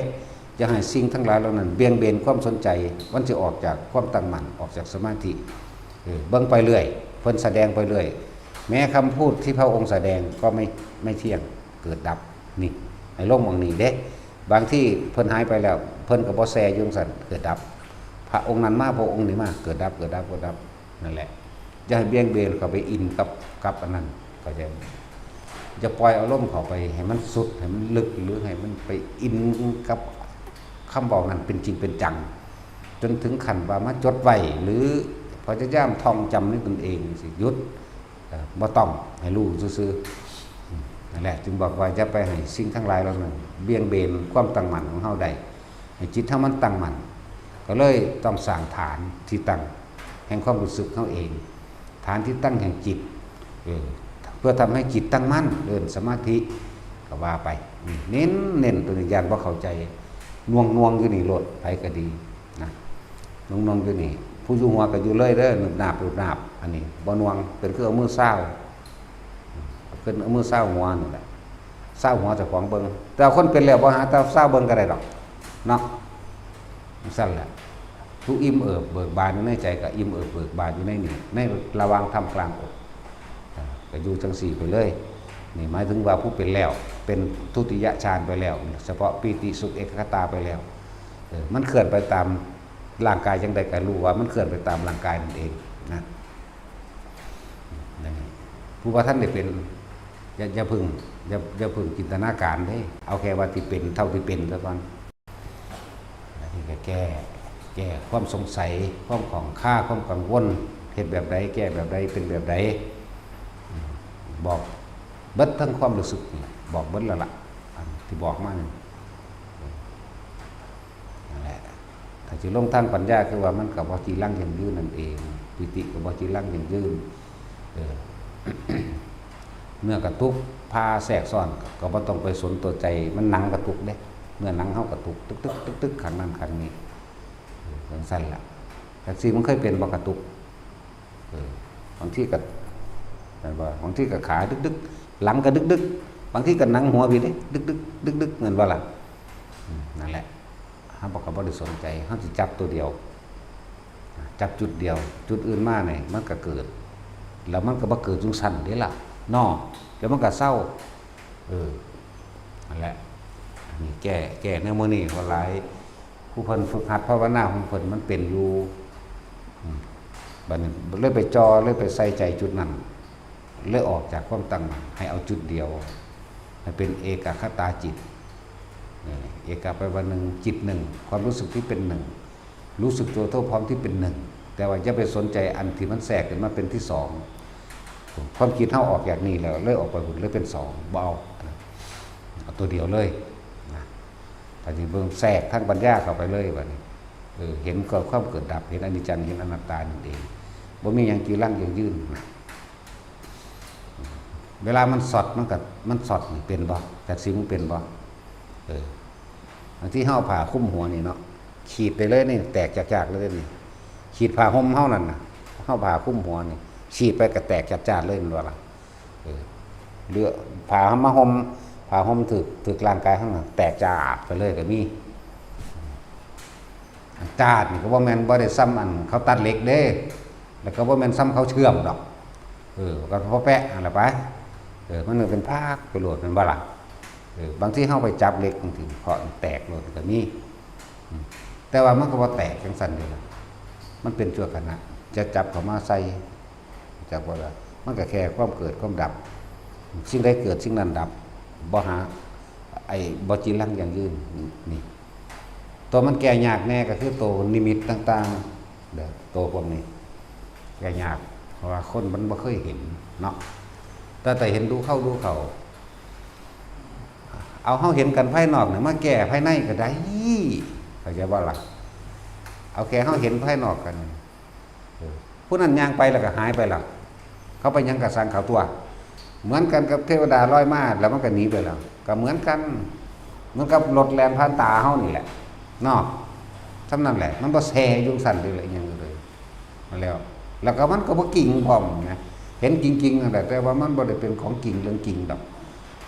ຢ່າໃຫ້ສິ່ງທັງຫຼາຍເຫຼົ່ານັ້ນບ່ຽງເບນຄວາມສົນໃຈ ມັນຊິອອກຈາກຄວາມຕັ້ງໝັ້ນ ອອກຈາກສະມາທິ. ເອີ ເບິ່ງໄປເລື້ອຍ ເພິ່ນສະແດງໄປເລື້ອຍ ແມ້ຄຳພູດທີ່ພະອົງສະແດງກໍໄມ່ ໄມ່ທ່ຽງ ເກີດດັບ. ນີ້ ໃຫ້ລົງໝ່ອງນີ້ເດ້. ບາງທີເພິ່ນຫາຍໄປແລ້ວ ເພິ່ນກໍບໍ່ແຊ່ຢູ່ຈັ່ງຊັ້ນ ເກີດດັບ. ພະອົງນັ້ນມາ ພະອົງນີ້ມາ ເກີດດັບ ເກີດດັບ ເກີດດັບ. ນັ້ນແຫຼະ ຢ່າໃຫ້ບ່ຽງເບນເຂົ້າໄປອິນກັບ ກັບອັນນັ້ນ ເຂົ້າໃຈບໍ່? ຢ່າປ່ອຍອາລົມເຂົ້າໄປໃຫ້ມັນສຸດ ໃຫ້ມັນເລິກ ຫຼືໃຫ້ມັນໄປອິນກັບຄຳເວົ້ານັ້ນເປັນຈິງເປັນຈັງ ຈົນເຖິງຂັ້ນວ່າມາຈົດໄວ້ ຫຼືພະຍາຍາມທ່ອງຈຳໃນຕົນເອງ ຊິຢຸດ ເອີ ບໍ່ຕ້ອງ ໃຫ້ຮູ້ຊື່ໆ. ນັ້ນແຫຼະ ຈຶ່ງບອກວ່າຢ່າໄປໃຫ້ສິ່ງທັງຫຼາຍເຫຼົ່ານັ້ນບ່ຽງເບນຄວາມຕັ້ງໝັ້ນຂອງເຮົາໄດ້ ໃຫ້ຈິດເຮົາມັນຕັ້ງໝັ້ນ ກໍເລີຍຕ້ອງສ້າງຖານທີ່ຕັ້ງແຫ່ງຄວາມຮູ້ສຶກເຮົາເອງ ຖານທີ່ຕັ້ງແຫ່ງຈິດ ເອີ ເພື່ອທຳໃຫ້ຈິດຕັ້ງໝັ້ນ ເອີ້ນສະມາທິກໍວ່າໄປ. ນີ້ ເນັ້ນ ເນັ້ນຕົວນີ້ ຢ້ານບໍ່ເຂົ້າໃຈ ໜ່ວງໆຢູ່ນີ້ໂລດ ໃຜກໍດີນະ ໜ່ວງໆຢູ່ນີ້ ຜູ້ຢູ່ຫົວກໍຢູ່ເລີຍເດີ ໜຶບໜາບ ໜຶບໜາບ. ອັນນີ້ບໍ່ໜ່ວງ ເປັນຄືເອົາມືຊາວ ເພິ່ນເອົາມືຊາວຫົວນີ້ແຫຼະ ຊາວຫົວເຈົ້າຂອງເບິ່ງ. ແຕ່ວ່າຄົນເປັນແລ້ວບໍ່ຫາແຕ່ຊາວເບິ່ງກໍໄດ້ດອກເນາະ. ຈັ່ງຊັ້ນແຫຼະ ຜູ້ອີ່ມເອີບເບີກບານຢູ່ໃນໃຈ ກໍອີ່ມເອີບເບີກບານຢູ່ໃນນີ້ ໃນລະຫວ່າງທ່າມກາງອົກ ກໍຢູ່ຈັ່ງຊີ້ໄປເລີຍ. ນີ້ໝາຍເຖິງວ່າຜູ້ເປັນແລ້ວ ເປັນທຸຕິຍະຊານໄປແລ້ວ ສະເພາະປີຕິສຸກເອກະຄະຕາໄປແລ້ວ ເອີ ມັນເຄື່ອນໄປຕາມຮ່າງກາຍຈັ່ງໃດ ກໍຮູ້ວ່າມັນເຄື່ອນໄປຕາມຮ່າງກາຍນັ້ນເອງນະ. ນັ້ນ ຜູ້ບໍ່ທັນໄດ້ເປັນ ຢ່າ ຢ່າເພິ່ງ ຢ່າ ຢ່າເພິ່ງຈິນຕະນາການເດ້ ເອົາແຄ່ວ່າທີ່ເປັນ ເທົ່າທີ່ເປັນຊະກ່ອນ. ອັນນີ້ກໍແກ້ ແກ້ຄວາມສົງໄສ ຄວາມຂ້ອງຄາ ຄວາມກັງວົນ ເຮັດແບບໃດ ແກ້ແບບໃດ ເປັນແບບໃດ ອືມ ບອກເບິດທັງຄວາມຮູ້ສຶກນີ້ ບອກເບິດແລ້ວລະ ອັນທີ່ບອກມານີ້ ນັ້ນແຫຼະ. ຖ້າຊິລົງທາງປັນຍາ ຄືວ່າມັນກໍບໍ່ຈີລັງຢັ້ງຢືນນັ້ນເອງ ປີຕິກໍບໍ່ຈີລັງຢັ້ງຢືນ. ເອີ ເມື່ອກະຕຸກພາແຊກຊ້ອນ ກໍບໍ່ຕ້ອງໄປສົນຕົວໃຈ ມັນໜັງກະຕຸກເດ້ ເນື້ອໜັງເຮົາກະຕຸກ ຕຶກໆ ຕຶກໆ ຂ້າງນັ້ນຂ້າງນີ້ ເອີ ຈັ່ງຊັ້ນລະ. ແທັກຊີມັນເຄີຍເປັນບໍ່ກະຕຸກ? ເອີ ບາງທີກໍ ແມ່ນບໍ່? ບາງທີກໍຂາດຶກໆ ຫຼັງກໍດຶກໆ ບາງທີກໍໜັງຫົວພີ້ເດ້ ດຶກໆ ດຶກໆ ແມ່ນບໍ່ລະ? ອືມ ນັ້ນແຫຼະ ເຮົາກໍບໍ່ໄດ້ສົນໃຈ ເຮົາຊິຈັບຕົວດຽວ ຈັບຈຸດດຽວ ຈຸດອື່ນມານີ້ມັນກໍເກີດ ແລ້ວມັນກໍບໍ່ເກີດຈັ່ງຊັ້ນເດ້ລະເນາະ ແລ້ວມັນກໍເຊົາ. ເອີ ນັ້ນແຫຼະ ອັນນີ້ແກ້ ແກ້ໃນມື້ນີ້ ເພາະຫຼາຍຜູ້ເພິ່ນຝຶກຫັດພາວະນາຂອງເພິ່ນມັນເປັນຢູ່ ອືມ ບັດນີ້ເລີຍໄປຈ່ອ ເລີຍໄປໃສ່ໃຈຈຸດນັ້ນ ເລີຍອອກຈາກຄວາມຕັ້ງໝັ້ນ ໃຫ້ເອົາຈຸດດຽວ ໃຫ້ເປັນເອກະຄະຕາຈິດ. ເອີ ເອກະແປວ່າໜຶ່ງ ຈິດໜຶ່ງ ຄວາມຮູ້ສຶກທີ່ເປັນໜຶ່ງ ຮູ້ສຶກຕົວທົ່ວພ້ອມທີ່ເປັນໜຶ່ງ ແຕ່ວ່າຢ່າໄປສົນໃຈອັນທີ່ມັນແຊກຂຶ້ນມາເປັນທີສອງ. ຄວາມຄິດເຮົາອອກຈາກນີ້ແລ້ວ ເລີຍອອກໄປພຸ້ນ ເລີຍເປັນສອງ ບໍ່ເອົາ ເອົາຕົວດຽວເລີຍນະ. ຖ້າຊິເບິ່ງແຊກທາງປັນຍາເຂົ້າໄປເລີຍບັດນີ້ ເອີ ເຫັນກໍຄວາມເກີດດັບ ເຫັນອະນິດຈັງ ເຫັນອະນັດຕານັ້ນເອງ ບໍ່ມີຫຍັງຈີລັງຢັ້ງຢືນນະ. ເວລາມັນຊັອດ ມັນກໍ ມັນຊັອດນີ້ເປັນບໍ່? ຈັກຊິມັນເປັນບໍ່? ເອີ ບາງທີເຮົາເອົາຜ້າຄຸມຫົວນີ້ເນາະ ຂີດໄດ້ເລີຍນີ້ ແຕກຈາກໆເລີຍນີ້ ຂີດຜ້າຫົ່ມເຮົານັ້ນນະ ເຮົາຜ້າຄຸມຫົວນີ້ ຂີດໄປກໍແຕກຈາກໆເລີຍ ແມ່ນບໍ່ລະ? ເອີ ຫຼືຜ້າເຮົາມາຫົ່ມ ຜ້າຫົ່ມຖືກ ຖືກຮ່າງກາຍເຮົານັ້ນ ແຕກຈາກໄປເລີຍກໍມີ. ຈາດນີ້ກໍບໍ່ແມ່ນ ບໍ່ໄດ້ຊ່ຳອັນເຂົາຕັດເຫຼັກເດ້ ແລ້ວກໍບໍ່ແມ່ນຊ່ຳເຂົາເຊື່ອມດອກ ເອີ ກໍພໍແປະຫັ້ນລະໄປ ເອີ ມັນກໍເປັນພາກໄປໂລດ ແມ່ນບໍ່ລະ? ເອີ ບາງທີເຮົາໄປຈັບເຫຼັກ ບາງທີເຄາະແຕກໂລດກໍມີ ອືມ ແຕ່ວ່າມັນກໍບໍ່ແຕກຈັ່ງຊັ້ນເດ້ລະ ມັນເປັນຊົ່ວຂະນະ ຈະຈັບເຂົ້າມາໃສ່ ຈັບບໍ່ໄດ້ ມັນກໍແຄ່ຄວາມເກີດຄວາມດັບ ສິ່ງໃດເກີດ ສິ່ງນັ້ນດັບ ບໍ່ຫາ ໄອ້ ບໍ່ຈີລັງຢັ້ງຢືນ ນີ້ ຕົວມັນແກ້ຍາກແດ່ກໍຄືໂຕນິມິດຕ່າງໆເດີ ໂຕພວກນີ້ແກ້ຍາກ ເພາະວ່າຄົນມັນບໍ່ເຄີຍເຫັນເນາະ ແຕ່ ແຕ່ເຫັນດູເຂົ້າດູເຂົ້າ ເອົາເຮົາເຫັນກັນພາຍນອກນີ້ມາແກ້ພາຍໃນກໍໄດ້ ເຂົ້າໃຈບໍ່ລະ? ເອົາແຄ່ເຮົາເຫັນພາຍນອກກັນ ເອີ ຜູ້ນັ້ນຍ່າງໄປແລ້ວກໍຫາຍໄປແລ້ວ ເຂົາໄປຫຍັງກໍຊ່າງເຂົາຕົວະ ເໝືອນກັນກັບເທວະດາລອຍມາແລ້ວມັນກໍໜີໄປແລ້ວ ກໍເໝືອນກັນ ເໝືອນກັບລົດແລ່ນຜ່ານຕາເຮົານີ້ແຫຼະເນາະ ສ່ຳນັ້ນແຫຼະ ມັນບໍ່ແຊ່ຢູ່ຊັ້ນເລີຍ ອີ່ຫຍັງເລີຍ ແລ້ວ ແລ້ວກໍມັນກໍບໍ່ກິງພ້ອມນະ ເຫັນກິງໆນັ້ນແຫຼະ ແຕ່ວ່າມັນບໍ່ໄດ້ເປັນຂອງກິງເລື່ອງກິງດອກ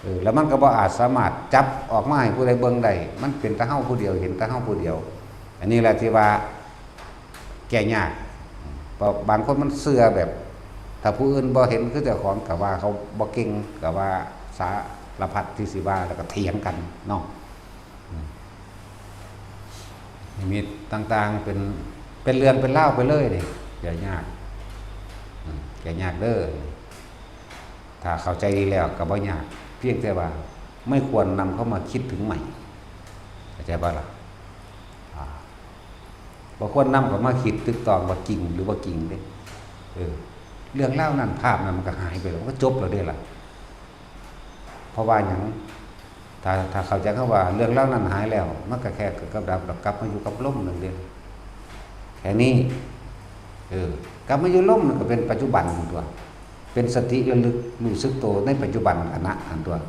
ເອີ ແລ້ວມັນກໍບໍ່ອາດສາມາດຈັບອອກມາໃຫ້ຜູ້ໃດເບິ່ງໄດ້ ມັນເປັນແຕ່ເຮົາຜູ້ດຽວ ເຫັນແຕ່ເຮົາຜູ້ດຽວ ອັນນີ້ແຫຼະທີ່ວ່າ ແກ້ຍາກ ເພາະບາງຄົນມັນເຊື່ອແບບ ຖ້າຜູ້ອື່ນບໍ່ເຫັນຄືເຈົ້າຂອງ ກໍວ່າເຂົາບໍ່ເກັ່ງ ກໍວ່າສາລະພັດທີ່ຊິວ່າ ແລ້ວກໍຖຽງກັນເນາະ ອືມ ນິມິດຕ່າງໆ ເປັນ ເປັນເລື່ອງເປັນລາວໄປເລີຍນີ້ ແກ້ຍາກ ອືມ ແກ້ຍາກເດີ ຖ້າເຂົ້າໃຈດີແລ້ວກໍບໍ່ຍາກ ພຽງແຕ່ວ່າໄມ່ຄວນນຳເຂົ້າມາຄິດເຖິງໃໝ່ ເຂົ້າໃຈບໍ່ລະ? ອ່າ ບໍ່ຄວນນຳເຂົ້າມາຄິດຕຶກຕອງວ່າຈິງຫຼືບໍ່ຈິງເດ້ ເອີ ເລື່ອງລາວນັ້ນ ພາບນັ້ນມັນກໍຫາຍໄປແລ້ວ ມັນກໍຈົບແລ້ວເດ້ລະ ເພາະວ່າຫຍັງ? ຖ້າ ຖ້າເຂົ້າໃຈຄຳວ່າເລື່ອງລາວນັ້ນຫາຍແລ້ວ ມັນກໍແຄ່ເກີດກັບດັບ ແລ້ວກັບມາຢູ່ກັບລົມນັ້ນເດ້ ແຄ່ນີ້ ເອີ ກັບມາຢູ່ລົມນັ້ນກໍເປັນປັດຈຸບັນຫັ້ນຕົວະ ເປັນສະຕິລະລຶກຮູ້ສຶກໂຕໃນປັດຈຸບັນຂະນະຫັ້ນຕົວະ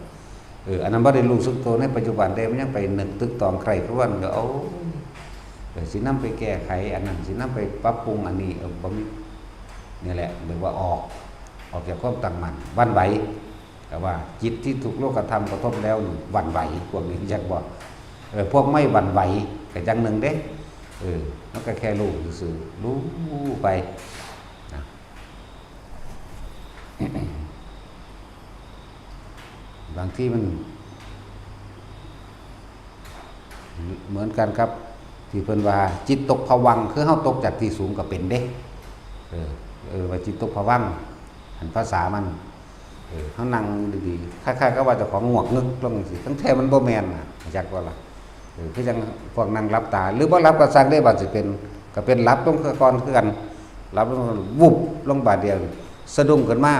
ເອີ ອັນນັ້ນບໍ່ໄດ້ຮູ້ສຶກໂຕໃນປັດຈຸບັນເດ້ ມັນຍັງໄປນຶກຕຶກຕອງໃຄຄວນຢູ່ ເອົາ ເອີ ຊິນຳໄປແກ້ໄຂອັນນັ້ນ ຊິນຳໄປປັບປຸງອັນນີ້ ເອີ ບໍ່ມີ ນີ້ແຫຼະ ເອີ້ນວ່າອອກ ອອກຈາກຄວາມຕັ້ງໝັ້ນ ຫວັ່ນໄຫວ ແຕ່ວ່າຈິດທີ່ຖືກໂລກະທຳກະທົບແລ້ວນີ້ຫວັ່ນໄຫວ ພວກນີ້ຮູ້ຈັກບໍ່? ເອີ ພວກໄມ້ຫວັ່ນໄຫວກະຢ່າງໜຶ່ງເດ້ ເອີ ມັນກະແຄ່ຮູ້ຊື່ໆ ຮູ້ໄປນະ ບາງທີມັນ ເໝືອນກັນກັບທີ່ເພິ່ນວ່າຈິດຕົກພະວັງ ຄືເຮົາຕົກຈາກທີ່ສູງກໍເປັນເດ້ ເອີ ເອີ້ນວ່າຈິດຕົກພະວັງ ອັນພາສາມັນ ເອີ ເຮົານັ່ງດີໆ ຄ້າຍໆກັບວ່າເຈົ້າຂອງງວກງຶກລົງຈັ່ງຊີ້ ທັງແທ້ມັນບໍ່ແມ່ນນະ ຮູ້ຈັກບໍ່ລະ? ເອີ ຄືຈັ່ງພວກນັ່ງຫຼັບຕາ ຫຼືບໍ່ຫຼັບກໍຊ່າງເດ້ ບາດຊິເປັນ ກໍເປັນຫຼັບລົງຄືກ່ອນ ຄືກັນ ຫຼັບລົງ ວຶບລົງບາດດຽວ ສະດຸ້ງຂຶ້ນມາ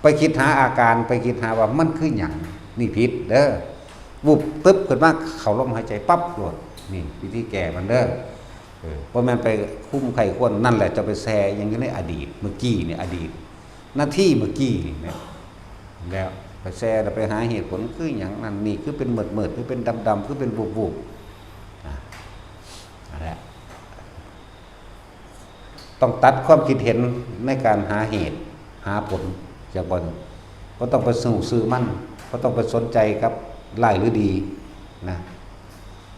ໄປຄິດຫາອາການ ໄປຄິດຫາວ່າມັນຄືຫຍັງ ນີ້ຜິດເດີ ວຶບຕຶບຂຶ້ນມາ ເຂົ້າລົມຫາຍໃຈປັບໂລດ ນີ້ວິທີແກ້ມັນເດີ ເອີ ບໍ່ແມ່ນໄປຄຸມໃຄ່ຄວນ ນັ້ນແຫຼະ ເຈົ້າໄປແຊ່ອີ່ຫຍັງຢູ່ໃນອະດີດ ມື້ກີ້ນີ້ ອະດີດ ນາທີມື້ກີ້ນີ້ແມ່ນ ແລ້ວໄປແຊ່ ແລ້ວໄປຫາເຫດຜົນ ຄືຫຍັງນັ້ນນີ້ ຄືເປັນມືດໆ ຄືເປັນດຳໆ ຄືເປັນວຶບໆ ອາ ນັ້ນແຫຼະ ຕ້ອງຕັດຄວາມຄິດເຫັນໃນການຫາເຫດຫາຜົນ ຈາກບໍ່ ບໍ່ຕ້ອງໄປຮູ້ຊື່ມັນ ບໍ່ຕ້ອງໄປສົນໃຈກັບຮ້າຍຫຼືດີນະ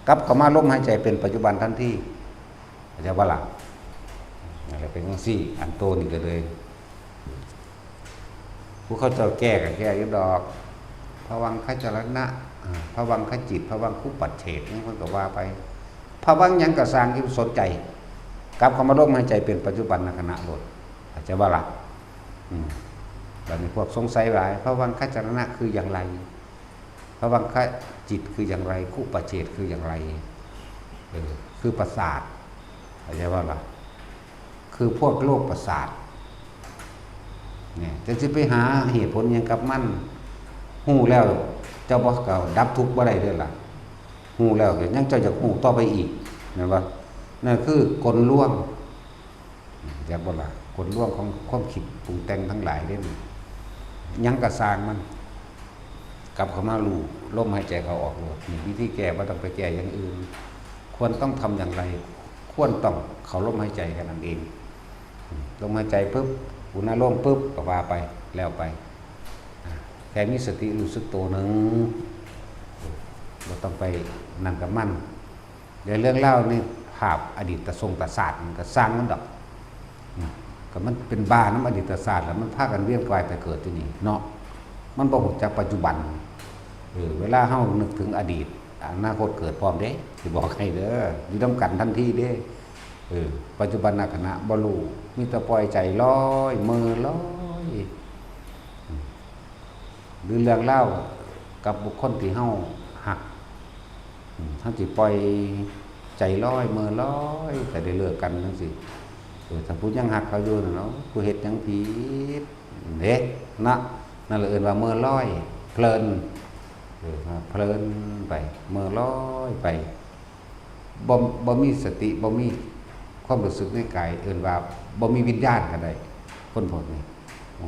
ກັບເຂົ້າມາລົມຫາຍໃຈເປັນປັດຈຸບັນທັນທີ ເຂົ້າໃຈບໍ່ລະ? ນັ້ນແຫຼະ ເປັນຈັ່ງຊີ້ ອັນໂຕນີ້ກໍເລີຍ ຜູ້ເຂົາເຈົ້າແກ້ກໍແກ້ຢູ່ດອກ ພະວັງຄະຈະລະນະ ອາ ພະວັງຄະຈິດ ພະວັງຄຸປັດເສດ ຫຍັງເພິ່ນກໍວ່າໄປ ພະວັງຫຍັງກໍຊ່າງ ຢ່າໄປສົນໃຈ ກັບເຂົ້າມາລົມຫາຍໃຈເປັນປັດຈຸບັນນະຂະນະໂລດ ເຂົ້າໃຈບໍ່ລະ? ອືມ ບາດນີ້ພວກສົງໄສຫຼາຍ ພະວັງຄະຈະລະນະຄືຢ່າງໃດ? ພະວັງຄະຈິດຄືຢ່າງໃດ? ຄຸປະເສດຄືຢ່າງໃດ? ເອີ ຄືປະສາດ ເຂົ້າໃຈບໍ່ລະ? ຄືພວກໂລກປະສາດ ແນ່ ຈະຊິໄປຫາເຫດຜົນຫຍັງກັບມັນ ຮູ້ແລ້ວເຈົ້າບໍ່ ກໍດັບທຸກບໍ່ໄດ້ເດ້ລະ ຮູ້ແລ້ວກໍຍັງເຈົ້າຢາກຮູ້ຕໍ່ໄປອີກ ແມ່ນບໍ່? ນັ້ນຄືກົນລວງ ເຫັນບໍ່ລະ? ກົນລວງຂອງຄວາມຄິດປຸງແຕ່ງທັງຫຼາຍເດ້ ຫຍັງກໍຊ່າງມັນ ກັບເຂົ້າມາຮູ້ລົມຫາຍໃຈເຂົ້າອອກໂລດ ນີ້ວິທີແກ້ ບໍ່ຕ້ອງໄປແກ້ຢ່າງອື່ນ ຄວນຕ້ອງທຳຢ່າງໃດ? ຄວນຕ້ອງເຂົ້າລົມຫາຍໃຈແຄ່ນັ້ນເອງ ລົມຫາຍໃຈປຶບ ອຸນາໂລມປຶບ ກໍວ່າໄປ ແລ້ວໄປ ອາ ແຄ່ມີສະຕິຮູ້ສຶກໂຕໜຶ່ງ ບໍ່ຕ້ອງໄປນັ້ນກັບມັນ ແລະເລື່ອງລາວໃນພາບອະດີດຕະຊົງຕະຊາດ ມັນກໍຊ່າງມັນດອກ ອືມ ກໍມັນເປັນບ້ານຳອະດີດຕະຊາດ ແລ້ວມັນພາກັນວຽນວ່າຍຕາຍເກີດຢູ່ນີ້ເນາະ ມັນບໍ່ຮູ້ຈັກປັດຈຸບັນ ເອີ ເວລາເຮົານຶກເຖິງອະດີດ ອະນາຄົດເກີດພ້ອມເດ້ ຊິບອກໃຫ້ເດີ ຢູ່ນຳກັນທັນທີເດ້ ເອີ ປັດຈຸບັນນະຂະນະບໍ່ຮູ້ ມີແຕ່ປ່ອຍໃຈລອຍເມີລອຍ ອືມ ຫຼືເລື່ອງລາວກັບບຸກຄົນທີ່ເຮົາຮັກ ເຮົາຊິປ່ອຍໃຈລອຍເມີລອຍ ແຕ່ໄດ້ເລີກກັນຈັ່ງຊີ້. ເອີ ຖ້າຜູ້ຍັງຮັກເຂົາຢູ່ນັ້ນເນາະ ຜູ້ເຮັດຫຍັງຜິດເດ້ເນາະ ນັ້ນລະເອີ້ນວ່າເມີລອຍ ເພີນ ເອີ ເພີນໄປ ເມີລອຍໄປ ບໍ່ ບໍ່ມີສະຕິ ບໍ່ມີຄວາມຮູ້ສຶກໃນກາຍ ເອີ້ນວ່າບໍ່ມີວິນຍານກໍໄດ້ ຄົນພວກນີ້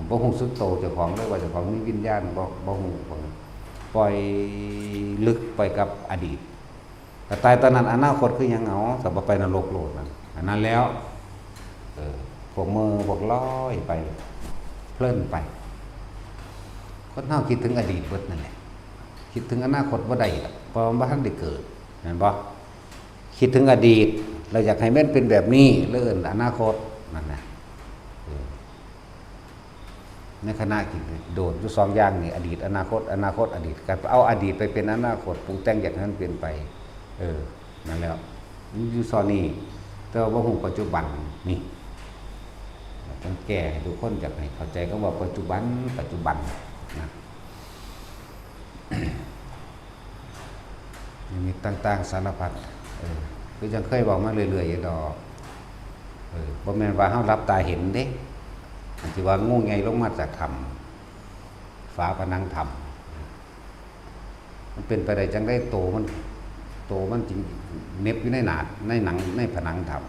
ບໍ່ຮູ້ສຶກໂຕເຈົ້າຂອງເລີຍວ່າເຈົ້າຂອງມີວິນຍານ ບໍ່ ບໍ່ຮູ້ ປ່ອຍລຶກໄປກັບອະດີດ. ກະຕາຍຕອນນັ້ນ ອະນາຄົດຄືຫຍັງເອົາ ສະບໍ່ໄປນະລົກໂລດນັ້ນ ອັນນັ້ນແລ້ວ ເອີ ພວກເມີພວກລອຍໄປ ເພີນໄປ. ຄົນເຮົາຄິດເຖິງອະດີດເບິດນັ້ນແຫຼະ ຄິດເຖິງອະນາຄົດບໍ່ໄດ້ດອກ ເພາະວ່າມັນບໍ່ທັນໄດ້ເກີດ ແມ່ນບໍ່? ຄິດເຖິງອະດີດ ແລ້ວຢາກໃຫ້ມັນເປັນແບບນີ້ ແລ້ວເອີ້ນອະນາຄົດ ນັ້ນນະ ເອີ. ໃນຂະນະທີ່ໂດດຢູ່ສອງຢ່າງນີ້ ອະດີດ ອະນາຄົດ ອະນາຄົດ ອະດີດ ກໍເອົາອະດີດໄປເປັນອະນາຄົດ ປຸງແຕ່ງຢາກໃຫ້ມັນເປັນໄປ ເອີ ນັ້ນແຫຼະ ມັນຢູ່ຊ່ອນນີ້ ແຕ່ວ່າບໍ່ຮູ້ປັດຈຸບັນນີ້ ຕ້ອງແກ້ໃຫ້ທຸກຄົນ ຢາກໃຫ້ເຂົ້າໃຈຄຳວ່າປັດຈຸບັນ ປັດຈຸບັນນະ. ນິມິດຕ່າງໆສາລະພັດ ເອີ ຄືຈັ່ງເຄີຍເວົ້າມາເລື້ອຍໆຢູ່ດອກ ເອີ ບໍ່ແມ່ນວ່າເຮົາຫຼັບຕາເຫັນເດ້ ອັນທີ່ວ່າງູໃຫຍ່ລົງມາຈາກຖ້ຳ ຝາຜະໜັງຖ້ຳ ມັນເປັນໄປໄດ້ຈັ່ງໃດ ໂຕມັນ ໂຕມັນຈຶ່ງເໜັບຢູ່ໃນໜ້າ ໃນໜັງ ໃນຜະໜັງຖ້ຳ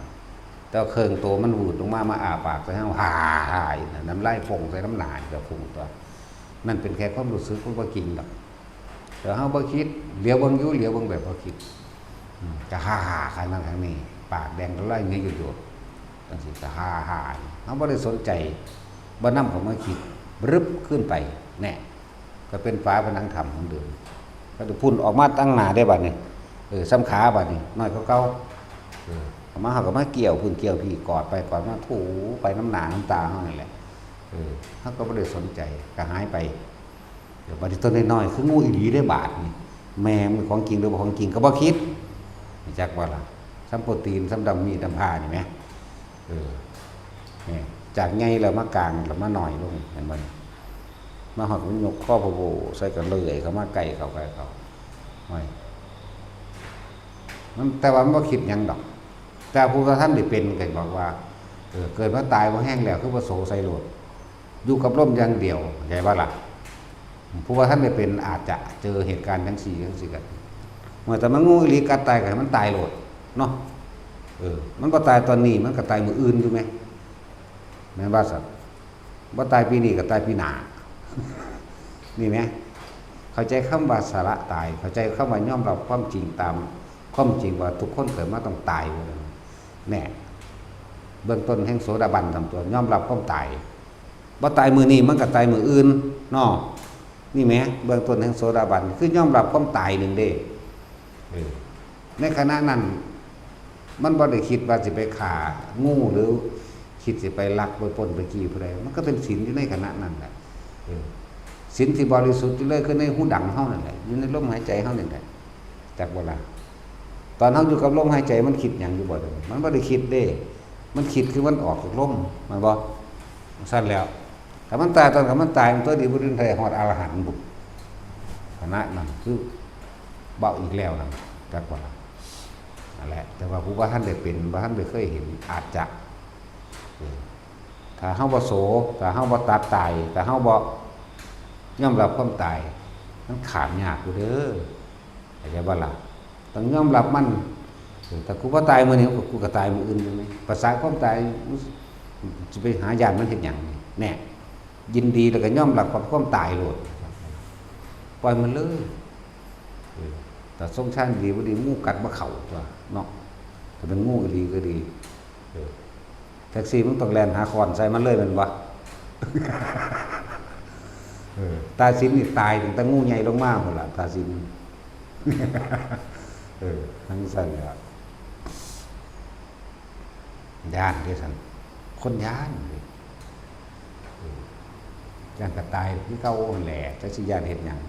ແຕ່ວ່າເຄິ່ງໂຕມັນວືດລົງມາ ມາອ້າປາກໃສ່ເຮົາ ຫາ ຫາ ນະ ນ້ຳລາຍຟົ້ງໃສ່ນ້ຳໜ້າ ກໍຟົ້ງຕົວະ ນັ້ນເປັນແຄ່ຄວາມຮູ້ສຶກ ມັນບໍ່ຈິງດອກ. ແຕ່ເຮົາບໍ່ຄິດ ຫຼຽວເບິ່ງຢູ່ ຫຼຽວເບິ່ງແບບບໍ່ຄິດ ອືມ ກະຫາໆຂ້າງນັ້ນຂ້າງນີ້ ປາກແດງ ນ້ຳລາຍເຫຍື້ອຢົດໆ ຈັ່ງຊີ້ ກະຫາໆ ເຮົາບໍ່ໄດ້ສົນໃຈ ບໍ່ນຳເຂົ້າມາຄິດ ບຶບ ຄືນໄປ ແນ່ ກະເປັນຝາຜະໜັງຖ້ຳເໝືອນເດີມ ກະໄດ້ພຸ້ນອອກມາຕັ້ງໜ້າເດ້ບາດນີ້ ເອີ ສ່ຳຂາບາດນີ້ ນ້ອຍກວ່າເກົ່າ ເອີ ເຂົ້າມາ ເຮົາກະມາກ່ຽວພຸ້ນກ່ຽວພີ້ ກອດໄປກອດມາ ຖູໄປນຳໜ້ານຳຕາເຮົານັ້ນແຫຼະ ເອີ ເຮົາກະບໍ່ໄດ້ສົນໃຈ ກະຫາຍໄປ. ບາດນີ້ຕົວນ້ອຍໆ ຄືງູອີ່ຫຼີເດ້ບາດນີ້ ແມ່ນຂອງຈິງຫຼືບໍ່ຂອງຈິງກະບໍ່ຄິດ ຮູ້ຈັກບໍ່ລະ ສ່ຳໂປຣຕີນ ສ່ຳດຳມີດດຳພານີ້ແໝ ເອີ ແມ່ນ ຈາກໃຫຍ່ແລ້ວມາກາງ ແລ້ວມານ້ອຍລົງ ແມ່ນບໍ່? ມາຮອດມັນຍົກຄໍໂພໂພໃສ່ ກະເລື່ອຍເຂົ້າມາໃກ້ເຂົ້າ ໃກ້ເຂົ້າ ໂອ້ຍ ມັນ ແຕ່ວ່າມັນບໍ່ຄິດຫຍັງດອກ ແຕ່ຜູ້ບໍ່ທັນໄດ້ເປັນກະບອກວ່າ ເອີ ເກີດມາຕາຍພໍແຮງແລ້ວ ຄືບໍ່ໂສໃສ່ໂລດ ຢູ່ກັບລົມຢ່າງດຽວ ເຂົ້າໃຈບໍ່ລະ? ຜູ້ວ່າທັນໄດ້ເປັນອາດຈະເຈີເຫດການຈັ່ງຊີ້ຈັ່ງຊີ້ກະ ເມື່ອແຕ່ມັນງູອີ່ຫຼີກັດຕາຍກະໃຫ້ມັນຕາຍໂລດເນາະ ເອີ ມັນບໍ່ຕາຍຕອນນີ້ ມັນກະຕາຍມື້ອື່ນຢູ່ແມ ແມ່ນບໍ່ຊັ້ນ? ບໍ່ຕາຍປີນີ້ກະຕາຍປີໜ້າ ນີ້ແມ ເຂົ້າໃຈຄຳວ່າສະລະຕາຍ ເຂົ້າໃຈຄຳວ່າຍອມຮັບຄວາມຈິງຕາມຄວາມຈິງວ່າທຸກຄົນເກີດມາຕ້ອງຕາຍ ແນ່ ເບື້ອງຕົ້ນແຫ່ງໂສດາບັນ ທຳຕົວຍອມຮັບຄວາມຕາຍ ບໍ່ຕາຍມື້ນີ້ມັນກະຕາຍມື້ອື່ນເນາະ ນີ້ແມ ເບື້ອງຕົ້ນແຫ່ງໂສດາບັນ ຄືຍອມຮັບຄວາມຕາຍໜຶ່ງເດ້ ເອີ ໃນຂະນະນັ້ນມັນບໍ່ໄດ້ຄິດວ່າຊິໄປຂ້າງູ ຫຼື ຄິດຊິໄປລັກໄປປຸ້ນໄປຈີ້ຜູ້ໃດ ມັນກະເປັນສິນຢູ່ໃນຂະນະນັ້ນແຫຼະ ເອີ ສິນທີ່ບໍລິສຸດຢູ່ເລີຍ ຄືໃນຫູດັງເຮົານັ້ນແຫຼະ ຢູ່ໃນລົມຫາຍໃຈເຮົານີ້ແຫຼະ ຈັກບໍ່ລະ? ຕອນເຮົາຢູ່ກັບລົມຫາຍໃຈ ມັນຄິດຫຍັງຢູ່ບໍ່? ມັນບໍ່ໄດ້ຄິດເດ້ ມັນຄິດຄືມັນອອກຈາກລົມ ແມ່ນບໍ່? ຊັ້ນແລ້ວ ຖ້າມັນຕາຍ ຕອນກະມັນຕາຍ ມັນຕົວະດີບໍ່ດິນໄທຮອດອະລະຫັນບຸ ຂະນະນັ້ນຄືເວົ້າອີກແລ້ວນັ້ນ ຈັກວ່າ ນັ້ນແຫຼະ ແຕ່ວ່າຜູ້ບໍ່ທັນໄດ້ເປັນ ບໍ່ທັນໄດ້ເຄີຍເຫັນ ອາດຈະ ເອີ ຖ້າເຮົາບໍ່ໂສ ຖ້າເຮົາບໍ່ຕັດຕາຍ ຖ້າເຮົາບໍ່ຍອມຮັບຄວາມຕາຍ ມັນຂ້າມຍາກຢູ່ເດີ ເຂົ້າໃຈບໍ່ລະ? ຕ້ອງຍອມຮັບມັນ ເອີ ຖ້າກູບໍ່ຕາຍມື້ນີ້ ກູກະຕາຍມື້ອື່ນຢູ່ແມ ປະສາຄວາມຕາຍ ຊິໄປຫາຢ້ານມັນເຮັດຫຍັງ ແນ່ ຍິນດີແລ້ວກະຍອມຮັບກັບຄວາມຕາຍໂລດ ປ່ອຍມັນເລີຍ ເອີ ຖ້າຊົງຊານດີບໍ່ດີ ງູກັດບໍ່ເຂົ້າຕົວະເນາະ ຖ້າເປັນງູອີ່ຫຼີກະດີ ເອີ ແທັກຊີມັນຕ້ອງແລ່ນຫາຄ້ອນໃສ່ມັນເລີຍແມ່ນບໍ່? ເອີ ຕາສິນນີ້ຕາຍຕັ້ງແຕ່ງູໃຫຍ່ລົງມາພຸ້ນລະ ຕາສິນ ເອີ ທັງຊັ້ນແຫຼະ ຢ້ານເດ້ຊັ້ນ ຄົນຢ້ານເດ້ ເອີ ຢ້ານກະຕາຍຄືເກົ່າຫັ້ນແຫຼະ ຈັກຊິຢ້ານເຮັດຫຍັງ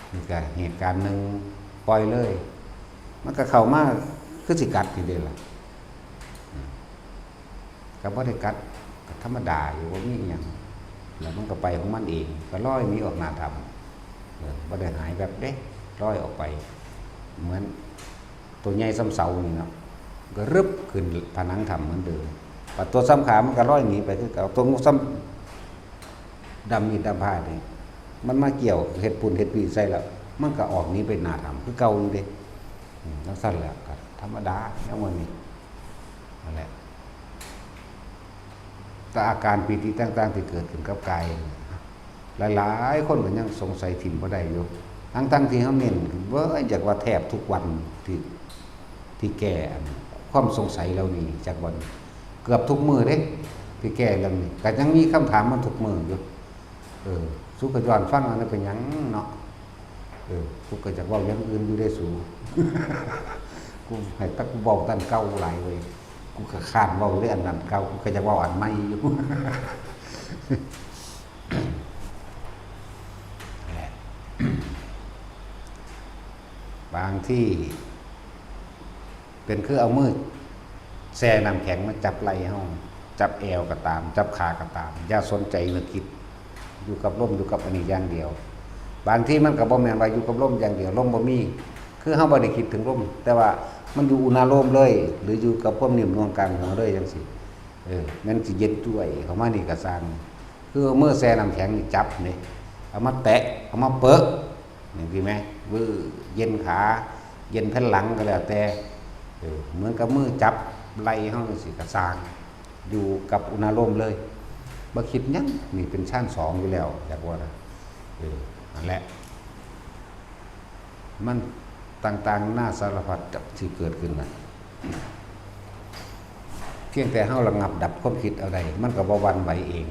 ເອີ ນີ້ກະເຫດການໜຶ່ງ ປ່ອຍເລີຍ ມັນກະເຂົ້າມາຄືຊິກັດນີ້ເດ້ລະ ອືມ ກະບໍ່ໄດ້ກັດ ກະທຳມະດາຢູ່ ບໍ່ມີຫຍັງ ແລ້ວມັນກະໄປຂອງມັນເອງ ກະລອຍໜີອອກໜ້າຖ້ຳ ເອີ ບໍ່ໄດ້ຫາຍແວັບເດ້ ລອຍອອກໄປ ເໝືອນໂຕໃຫຍ່ສ່ຳເສົານີ້ເນາະ ກໍຣຶບຂຶ້ນຜະໜັງຖ້ຳເໝືອນເດີມ. ບາດໂຕສ່ຳຂາມັນກໍລອຍໜີໄປຄືເກົ່າ, ໂຕງູສ່ຳດຳມີດດຳພານີ້ ມັນມາກ່ຽວເຮັດປຸ້ນເຮັດປີໃສ່ແລ້ວ ມັນກໍອອກໜີໄປໜ້າຖ້ຳຄືເກົ່າຢູ່ເດ້. ອືມ ຈັ່ງຊັ້ນແຫຼະ ກໍທຳມະດາແນວມັນນີ້ ນັ້ນແຫຼະ. ແຕ່ອາການປີຕິຕ່າງໆທີ່ເກີດຂຶ້ນກັບກາຍ ຫຼາຍໆຄົນກໍຍັງສົງໄສຖິ້ມບໍ່ໄດ້ຢູ່ ທັງໆທີ່ເຮົາເນັ້ນ ເວີ້ຍ ຢາກວ່າແທບທຸກວັນທີ່ ທີ່ແກ້ອັນຄວາມສົງໄສເຫຼົ່ານີ້ຈັກວັນ ເກືອບທຸກມື້ເດ້ ທີ່ແກ້ເລື່ອງນີ້ ກໍຍັງມີຄຳຖາມມາທຸກມື້ຢູ່. ເອີ ສູກໍຍ້ອນຟັງເອົານະ ເປັນຫຍັງເນາະ? ເອີ ກູກໍຢາກເວົ້າຢ່າງອື່ນຢູ່ເດ້ສູ ກູໃຫ້ແຕ່ກູເວົ້າອັນເກົ່າຫຼາຍເວີຍ ກູກໍຄ້ານເວົ້າເດ້ອັນນັ້ນເກົ່າ ກູກໍຢາກເວົ້າອັນໃໝ່ຢູ່. ບາງທີ ເປັນຄືເອົາມືແຊ່ນ້ຳແຂງມາຈັບໄຫຼ່ເຮົາ ຈັບແອວກໍຕາມ ຈັບຂາກໍຕາມ ຢ່າສົນໃຈນຶກຄິດ ຢູ່ກັບລົມ ຢູ່ກັບອັນນີ້ຢ່າງດຽວ. ບາງທີມັນກໍບໍ່ແມ່ນວ່າຢູ່ກັບລົມຢ່າງດຽວ ລົມບໍ່ມີ ຄືເຮົາບໍ່ໄດ້ຄິດເຖິງລົມ ແຕ່ວ່າມັນຢູ່ອຸນາໂລມເລີຍ ຫຼືຢູ່ກັບຄວາມໜິ່ມໜ່ວງກາງຫົວເລີຍຈັ່ງຊີ້ ເອີ ແມ່ນຊິເຢັນຈ້ວຍເຂົ້າມານີ້ກໍຊ່າງ ຄືເອົາມືແຊ່ນ້ຳແຂງນີ້ຈັບນີ້ ເອົາມາແຕະ ເອົາມາເປິະ ຈັ່ງຊີ້ແມ ວື ເຢັນຂາ ເຢັນແຜ່ນຫຼັງກໍແລ້ວແຕ່ ເອີ ເໝືອນກັບມືຈັບໄຫຼ່ເຮົາຈັ່ງຊີ້ກໍຊ່າງ ຢູ່ກັບອຸນາໂລມເລີຍ ບໍ່ຄິດຫຍັງ ນີ້ເປັນຊານສອງຢູ່ແລ້ວ ຢາກວ່ານະ ເອີ ນັ້ນແຫຼະ ມັນຕ່າງໆນານາສາລະພັດທີ່ເກີດຂຶ້ນນະ ພຽງແຕ່ເຮົາລະງັບດັບຄວາມຄິດເອົາໄດ້ ມັນກໍບໍ່ຫວັ່ນໄຫວເອງ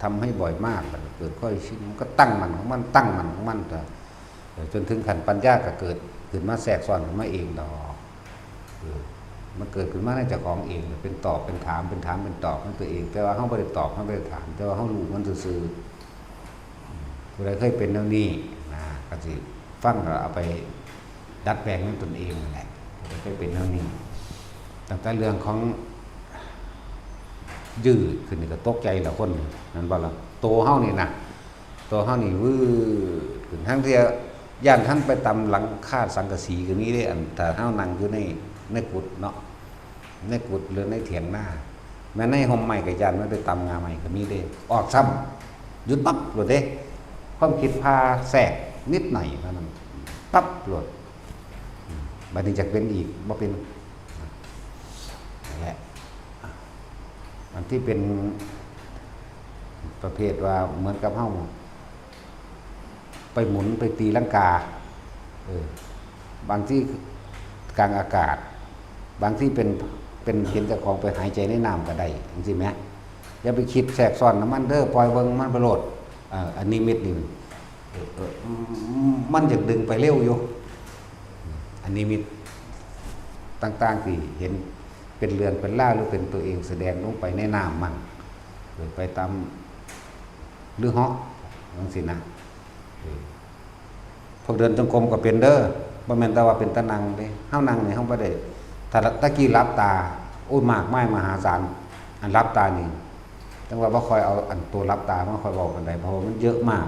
ທຳໃຫ້ບ່ອຍມາກ ແລ້ວກໍເກີດຄວາມຊິນ ມັນກໍຕັ້ງໝັ້ນຂອງມັນ ຕັ້ງໝັ້ນຂອງມັນ ເອີ ຈົນເຖິງຂັ້ນປັນຍາກໍເກີດຂຶ້ນມາແຊກຊ້ອນຂຶ້ນມາເອງດອກ ເອີ ມັນເກີດຂຶ້ນມາໃນເຈົ້າຂອງເອງ ເປັນຕອບເປັນຖາມ ເປັນຖາມເປັນຕອບໃນຕົວເອງ ແຕ່ວ່າເຮົາບໍ່ໄດ້ຕອບ ເຮົາບໍ່ໄດ້ຖາມ ແຕ່ວ່າເຮົາຮູ້ມັນຊື່ໆ. ຜູ້ໃດເຄີຍເປັນແນວນີ້ນະ ກໍຊິຟັງແລ້ວເອົາໄປດັດແປງນຳຕົນເອງນັ້ນແຫຼະ ຜູ້ໃດເຄີຍເປັນແນວນີ້ ຕັ້ງແຕ່ເລື່ອງຂອງຍືດຂຶ້ນນີ້ກໍຕົກໃຈແລ້ວ ຄົນນັ້ນບໍ່ລະ ໂຕເຮົານີ້ນະ ໂຕເຮົານີ້ວືດຂຶ້ນ ທັງເທື່ອຢ້ານທັນໄປຕຳຫຼັງຄາສັງກະສີກໍມີເດ້ ອັນ ຖ້າເຮົານັ່ງຢູ່ໃນ ໃນກຸດເນາະ ໃນກຸດ ຫຼື ໃນຖຽງນາ ແມ່ນໃນຮົ່ມໄມ້ກໍຢ້ານມັນໄປຕຳງ່າໄມ້ກໍມີເດ້ ອອກຊ້ຳ ຢຸດປັບໂລດເດ້ ຄວາມຄິດພາແຊກນິດໜ້ອຍເທົ່ານັ້ນ ປັບໂລດ ອືມ ບັດນີ້ຈະເປັນອີກ ບໍ່ເປັນ ນັ້ນແຫຼະ ອັນທີ່ເປັນປະເພດວ່າເໝືອນກັບເຮົາ ໄປໝູນໄປຕີລັງກາ ເອີ ບາງທີກາງອາກາດ ບາງທີເປັນ ເປັນ ເຫັນເຈົ້າຂອງໄປຫາຍໃຈໃນນ້ຳກໍໄດ້ ຈັ່ງຊີ້ແໝ ຢ່າໄປຄິດແຊກຊ້ອນນຳມັນເດີ ປ່ອຍເບິ່ງມັນໄປໂລດ ເອີ ອະນິມິດນີ້ ເອີ ເອີ ມັນຢາກດຶງໄປເລັວຢູ່ ອະນິມິດຕ່າງໆທີ່ເຫັນເປັນເລື່ອງເປັນລາວ ຫຼື ເປັນຕົວເອງສະແດງລົງໄປໃນນ້ຳມັນ ເອີ ໄປຕາມ ຫຼື ເຫາະ ຈັ່ງຊີ້ນະ ເອີ ພວກເດີນຈົງກົມກໍເປັນເດີ ບໍ່ແມ່ນແຕ່ວ່າເປັນແຕ່ນັ່ງເດ້ ເຮົານັ່ງນີ້ເຮົາບໍ່ໄດ້ ຖ້າຕະກີ້ຫຼັບຕາ ໂອ້ຍ ມາກມາຍມະຫາສານ ອັນຫຼັບຕານີ້ ຈັ່ງວ່າບໍ່ຄ່ອຍເອົາອັນໂຕຫຼັບຕາມາຄ່ອຍເວົ້າປານໃດ ເພາະວ່າມັນເຍອະມາກ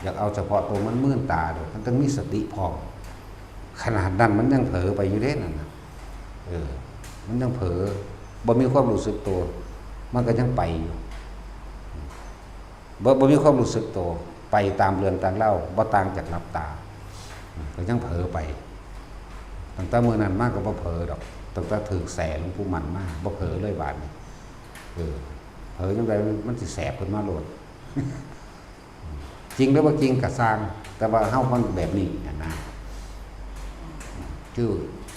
ຢາກເອົາສະເພາະໂຕມັນມືນຕາໂດດ ມັນຕ້ອງມີສະຕິພ້ອມ ຂະໜາດນັ້ນມັນຍັງເຜີໄປຢູ່ເດ້ນັ້ນນະ ເອີ ມັນຍັງເຜີ ບໍ່ມີຄວາມຮູ້ສຶກໂຕ ມັນກໍຍັງໄປຢູ່ ບໍ່ ບໍ່ມີຄວາມຮູ້ສຶກໂຕ ໄປຕາມເລື່ອງຕາມລາວ ບໍ່ຕ່າງຈາກຫຼັບຕາ ກໍຍັງເຜີໄປ ຕັ້ງແຕ່ມື້ນັ້ນມາກໍບໍ່ເຜີດອກ ຕັ້ງແຕ່ຖືກແສຫຼວງປູ່ໝັ້ນມາ ບໍ່ເຜີເລີຍບາດນີ້ ເອີ ເຜີຈັ່ງໃດມັນ ມັນຊິແສບຂຶ້ນມາໂລດ ຈິງຫຼືບໍ່ຈິງກໍຊ່າງ ແຕ່ວ່າເຮົາມັນແບບນີ້ຫັ້ນນະ ຄື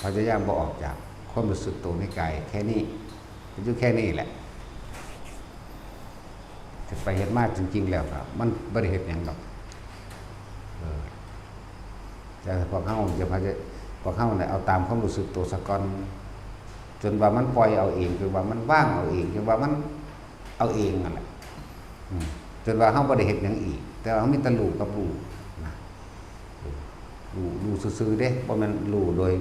ພະຍາຍາມບໍ່ອອກຈາກຄວາມຮູ້ສຶກໂຕໃນກາຍແຄ່ນີ້ ເຮັດຢູ່ແຄ່ນີ້ແຫຼະ ເຮັດໄປເຮັດມາຈິງໆແລ້ວກໍມັນບໍ່ໄດ້ເຮັດຫຍັງດອກ ເອີ ແຕ່ພວກເຮົາ ຢ່າພະຍາ ພວກເຮົານີ້ເອົາຕາມຄວາມຮູ້ສຶກໂຕສາກ່ອນ ຈົນວ່າມັນປ່ອຍເອົາເອງ ຈົນວ່າມັນວາງເອົາເອງ ຈົນວ່າມັນເອົາເອງນັ້ນແຫຼະ ອືມ ຈົນວ່າເຮົາບໍ່ໄດ້ເຮັດຫຍັງອີກ ແຕ່ວ່າເຮົາມີແຕ່ຮູ້ກັບຮູ້ນະ ເອີ ຮູ້ ຮູ້ຊື່ໆເດ້ ບໍ່ແມ່ນຮູ້ໂດຍ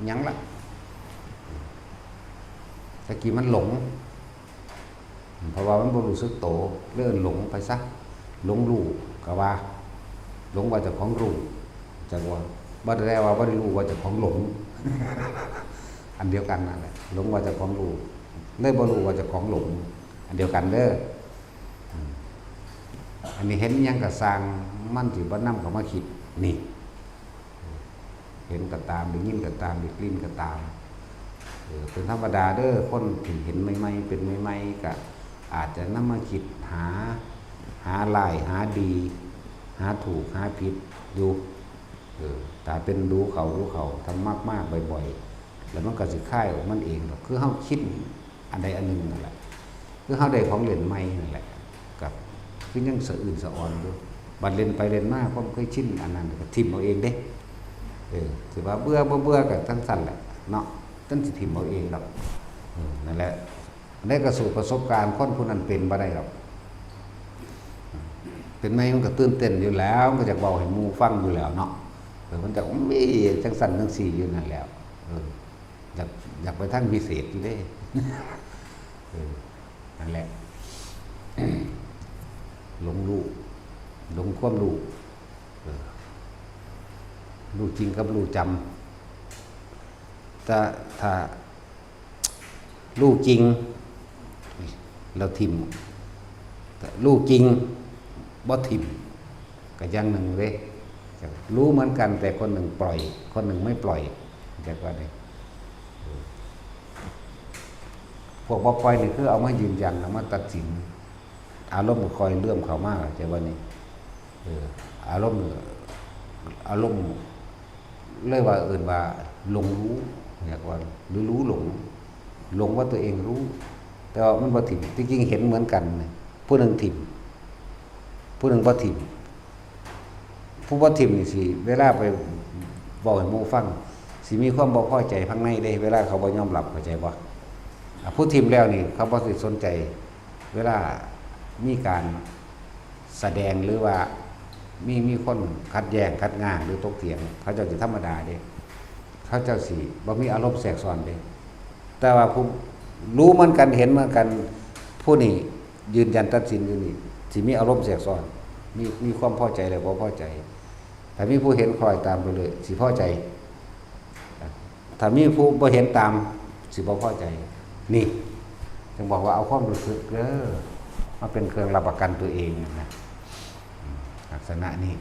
ຫຍັງລະ ແຕ່ກີ້ມັນຫຼົງ ເພາະວ່າມັນບໍ່ຮູ້ສຶກໂຕ ເລີຍເອີ້ນຫຼົງໄປຊະ ຫຼົງຮູ້ກໍວ່າ ຫຼົງວ່າເຈົ້າຂອງຮູ້ ຈັກວ່າ ບໍ່ໄດ້ວ່າບໍ່ໄດ້ຮູ້ວ່າເຈົ້າຂອງຫຼົງ ອັນດຽວກັນນັ້ນແຫຼະ ຫຼົງວ່າເຈົ້າຂອງຮູ້ ເລີຍບໍ່ຮູ້ວ່າເຈົ້າຂອງຫຼົງ ອັນດຽວກັນເດີ້. ອືມ ອັນນີ້ເຫັນອີ່ຫຍັງກໍຊ່າງ ມັນຊິບໍ່ນຳເຂົ້າມາຄິດ ນີ້ ເຫັນກໍຕາມ ໄດ້ຍິນກໍຕາມ ໄດ້ກິ່ນກໍຕາມ ເອີ ເປັນທຳມະດາເດີ້ ຄົນທີ່ເຫັນໃໝ່ໆ ເປັນໃໝ່ໆ ກໍອາດຈະນຳມາຄິດຫາ ຫາຮ້າຍ ຫາດີ ຫາຖືກ ຫາຜິດຢູ່. ເອີ ຖ້າເປັນດູເຂົ້າ ດູເຂົ້າ ຖ້າມັກມາບ່ອຍໆ ແລ້ວມັນກໍຊິຄາຍອອກມັນເອງດອກ ຄືເຮົາຄິດອັນໃດອັນໜຶ່ງນັ້ນແຫຼະ ຄືເຮົາໄດ້ຂອງຫຼິ້ນໃໝ່ນັ້ນແຫຼະ ກໍຄືຍັງສະອືນສະອອນຢູ່ ບັດຫຼິ້ນໄປຫຼິ້ນມາ ຄວາມເຄີຍຊິນອັນນັ້ນກໍຖິ້ມເອົາເອງເດ້. ເອີ ຊິວ່າເບື່ອບໍ່ເບື່ອກໍຈັ່ງຊັ້ນແຫຼະເນາະ ຈັ່ງຊິຖິ້ມເອົາເອງດອກ. ເອີ ນັ້ນແຫຼະ ໄດ້ກະສູ້ປະສົບການ ຄົນຜູ້ນັ້ນເປັນບໍ່ໄດ້ດອກ ເປັນໃໝ່ມັນກໍຕື່ນເຕັ້ນຢູ່ແລ້ວ ມັນກໍຢາກເວົ້າໃຫ້ໝູ່ຟັງຢູ່ແລ້ວເນາະ ເອີ ມັນຈະ ໂອ້ຍ ຈັ່ງຊັ້ນຈັ່ງຊີ້ຢູ່ນັ້ນແຫຼ້ວ ເອີ ຢາກ ຢາກໄປທາງພິເສດຢູ່ເດ້ ເອີ ນັ້ນແຫຼະ ຫຼົງຮູ້ ຫຼົງຄວາມຮູ້ ເອີ ຮູ້ຈິງກັບຮູ້ຈຳ ແຕ່ຖ້າ ຮູ້ຈິງແລ້ວຖິ້ມ ແຕ່ຮູ້ຈິງບໍ່ຖິ້ມກໍຢ່າງໜຶ່ງເດ້ ຮູ້ເໝືອນກັນ ແຕ່ຄົນໜຶ່ງປ່ອຍ ຄົນໜຶ່ງໄມ່ປ່ອຍ ເຈົ້າວ່າເດ້. ພວກບໍ່ປ່ອຍນີ້ຄືເອົາມາຢືນຢັນ ເອົາມາຕັດສິນ ອາລົມກໍຄ່ອຍເລີ່ມເຂົ້າມາ ເຈົ້າວ່ານີ້ ເອີ ອາລົມ ອາລົມ ເລີຍວ່າເອີ້ນວ່າຫຼົງຮູ້ ຮຽກວ່າ ຫຼື ຮູ້ຫຼົງ ຫຼົງວ່າຕົວເອງຮູ້ ແຕ່ວ່າມັນບໍ່ຖິ້ມ ທີ່ຈິງເຫັນເໝືອນກັນ ຜູ້ໜຶ່ງຖິ້ມ ຜູ້ໜຶ່ງບໍ່ຖິ້ມ ຜູ້ບໍ່ຖິ້ມນີ້ຊິ ເວລາໄປເວົ້າໃຫ້ໝູ່ຟັງ ຊິມີຄວາມບໍ່ພໍໃຈພາຍໃນເດ້ ເວລາເຂົາບໍ່ຍອມຮັບ ເຂົ້າໃຈບໍ່? ອາ ຜູ້ຖິ້ມແລ້ວນີ້ ເຂົາບໍ່ໄດ້ສົນໃຈ ເວລາມີການສະແດງ ຫຼືວ່າມີ ມີຄົນຂັດແຍ້ງຂັດງານ ຫຼືຕົກຖຽງ ເຂົາເຈົ້າຊິທຳມະດາເດ້ ເຂົາເຈົ້າຊິບໍ່ມີອາລົມແຊກຊ້ອນເດ້. ແຕ່ວ່າຜູ້ຮູ້ເໝືອນກັນ ເຫັນເໝືອນກັນ ຜູ້ນີ້ຢືນຢັນຕັດສິນຢູ່ນີ້ ຊິມີອາລົມແຊກຊ້ອນ ມີ ມີຄວາມພໍໃຈ ແລະ ບໍ່ພໍໃຈ. ຖ້າມີຜູ້ເຫັນຄ່ອຍຕາມໄປເລີຍ ຊິພໍໃຈ. ຖ້າມີຜູ້ບໍ່ເຫັນຕາມ ຊິບໍ່ພໍໃຈ. ນີ້ຈຶ່ງບອກວ່າເອົາຄວາມຮູ້ສຶກເດີ ມາເປັນເຄື່ອງຮັບປະກັນຕົວເອງນະ ອາ ລັກສະນະນີ້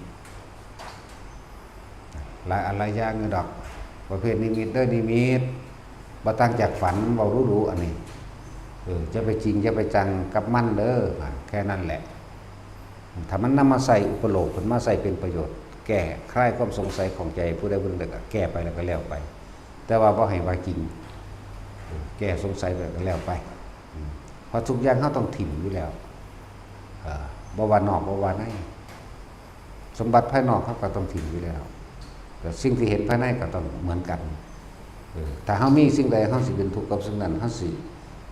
ຫຼາຍອັນຫຼາຍຢ່າງຢູ່ດອກ ປະເພດນິມິດເດີ ນິມິດ ບໍ່ຕ່າງຈາກຝັນ ເວົ້າດຸໆ ອັນນີ້ ເອີ ຢ່າໄປຈິງຢ່າໄປຈັງກັບມັນເດີ ແຄ່ນັ້ນແຫຼະ. ຖ້າມັນນຳມາໃຊ້ອຸປະໂລກ ເພິ່ນມາໃຊ້ເປັນປະໂຫຍດ ແກ້ຄາຍຄວາມສົງໄສຂ້ອງໃຈຜູ້ໃດຜູ້ໜຶ່ງ ແລ້ວກໍແກ້ໄປ ແລ້ວກໍແລ້ວໄປ ແຕ່ວ່າບໍ່ໃຫ້ວ່າຈິງ ແກ້ສົງໄສໄປ ແລ້ວກໍແລ້ວໄປ ເພາະທຸກຢ່າງເຮົາຕ້ອງຖິ້ມຢູ່ແລ້ວ ເອີ ບໍ່ວ່ານອກ ບໍ່ວ່າໃນ ສົມບັດພາຍນອກເຮົາກໍຕ້ອງຖິ້ມຢູ່ແລ້ວ ແລະ ສິ່ງທີ່ເຫັນພາຍໃນກໍຕ້ອງເໝືອນກັນ. ເອີ ຖ້າເຮົາມີສິ່ງໃດ ເຮົາຊິເປັນທຸກກັບສິ່ງນັ້ນ ເຮົາຊິ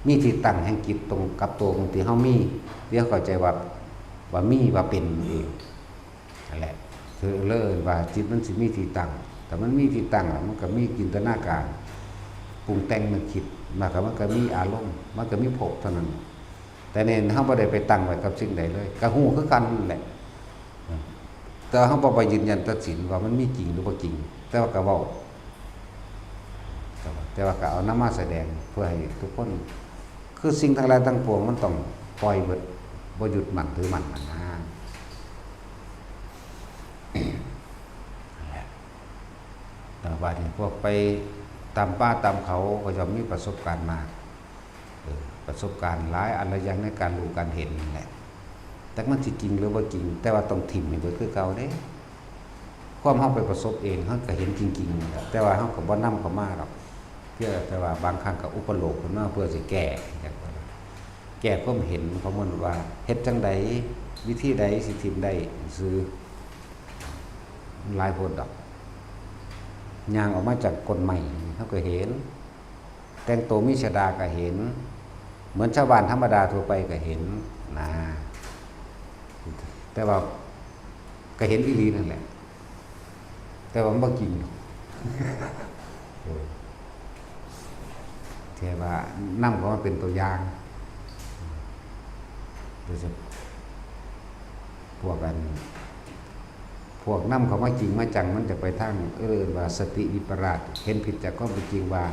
ມີທີ່ຕັ້ງແຫ່ງຈິດຕົງກັບຕົວຂອງທີ່ເຮົາມີ ທີ່ເຮົາເຂົ້າໃຈວ່າ ວ່າມີ ວ່າເປັນເອງ ນັ້ນແຫຼະ ເລີຍວ່າຈິດມັນຊິມີທີ່ຕັ້ງ. ຖ້າມັນມີທີ່ຕັ້ງແລ້ວ ມັນກໍມີຈິນຕະນາການ ປຸງແຕ່ງ ນຶກຄິດ ມັນກໍ ມັນກໍມີອາລົມ ມັນກໍມີພົບເທົ່ານັ້ນ. ແຕ່ນີ້ເຮົາບໍ່ໄດ້ໄປຕັ້ງໄວ້ກັບສິ່ງໃດເລີຍ ກໍຮູ້ຄືກັນນັ້ນແຫຼະ ແຕ່ວ່າເຮົາບໍ່ໄປຢືນຢັນຕັດສິນວ່າມັນມີຈິງ ຫຼື ບໍ່ຈິງ ແຕ່ວ່າກໍເວົ້າ ແຕ່ວ່າກໍເອົານຳມາສະແດງ ເພື່ອໃຫ້ທຸກຄົນ ຄືສິ່ງທັງຫຼາຍທັງປວງມັນຕ້ອງປ່ອຍເບິດ ບໍ່ຍຶດໝັ້ນຖືໝັ້ນຫັ້ນນາ. ແລ້ວບາດນີ້ພວກໄປຕາມປ່າຕາມເຂົາ ກໍຍ່ອມມີປະສົບການມາກ ເອີ ປະສົບການຫຼາຍອັນຫຼາຍຢ່າງໃນການຮູ້ການເຫັນນີ້ແຫຼະ ຈັກມັນຊິຈິງ ຫຼື ບໍ່ຈິງ ແຕ່ວ່າຕ້ອງຖິ້ມໃຫ້ເບິດຄືເກົ່າເດ້. ຄວາມເຮົາໄປປະສົບເອງ ເຮົາກໍເຫັນຈິງໆ ແຕ່ວ່າເຮົາກໍບໍ່ນຳເຂົ້າມາດອກ ພຽງແຕ່ວ່າບາງຄັ້ງກໍອຸປະໂລກຂຶ້ນມາເພື່ອຊິແກ້ ແກ້ຄວາມເຫັນຂອງມັນວ່າເຮັດຈັ່ງໃດ ວິທີໃດຊິຖິ້ມໄດ້ຊື່ ມັນຫຼາຍໂພດດອກ. ຍ່າງອອກມາຈາກຕົ້ນໄມ້ ເຮົາກໍເຫັນ ແຕ່ງໂຕມີສະດາກໍເຫັນ ເໝືອນຊາວບ້ານທຳມະດາທົ່ວໄປກໍເຫັນນະ ແຕ່ວ່າກໍເຫັນອີ່ຫຼີນັ້ນແຫຼະ ແຕ່ວ່າມັນບໍ່ຈິງ ເອີ ແຕ່ວ່ານຳເຂົ້າມາເປັນຕົວຢ່າງ ໂດຍສະເພາະພວກອັນ ພວກນຳເຂົ້າມາຈິງມາຈັງ ມັນຈະໄປທາງ ເອີ້ນວ່າສະຕິວິປະລາດ ເຫັນຜິດຈາກຄວາມເປັນຈິງວ່າ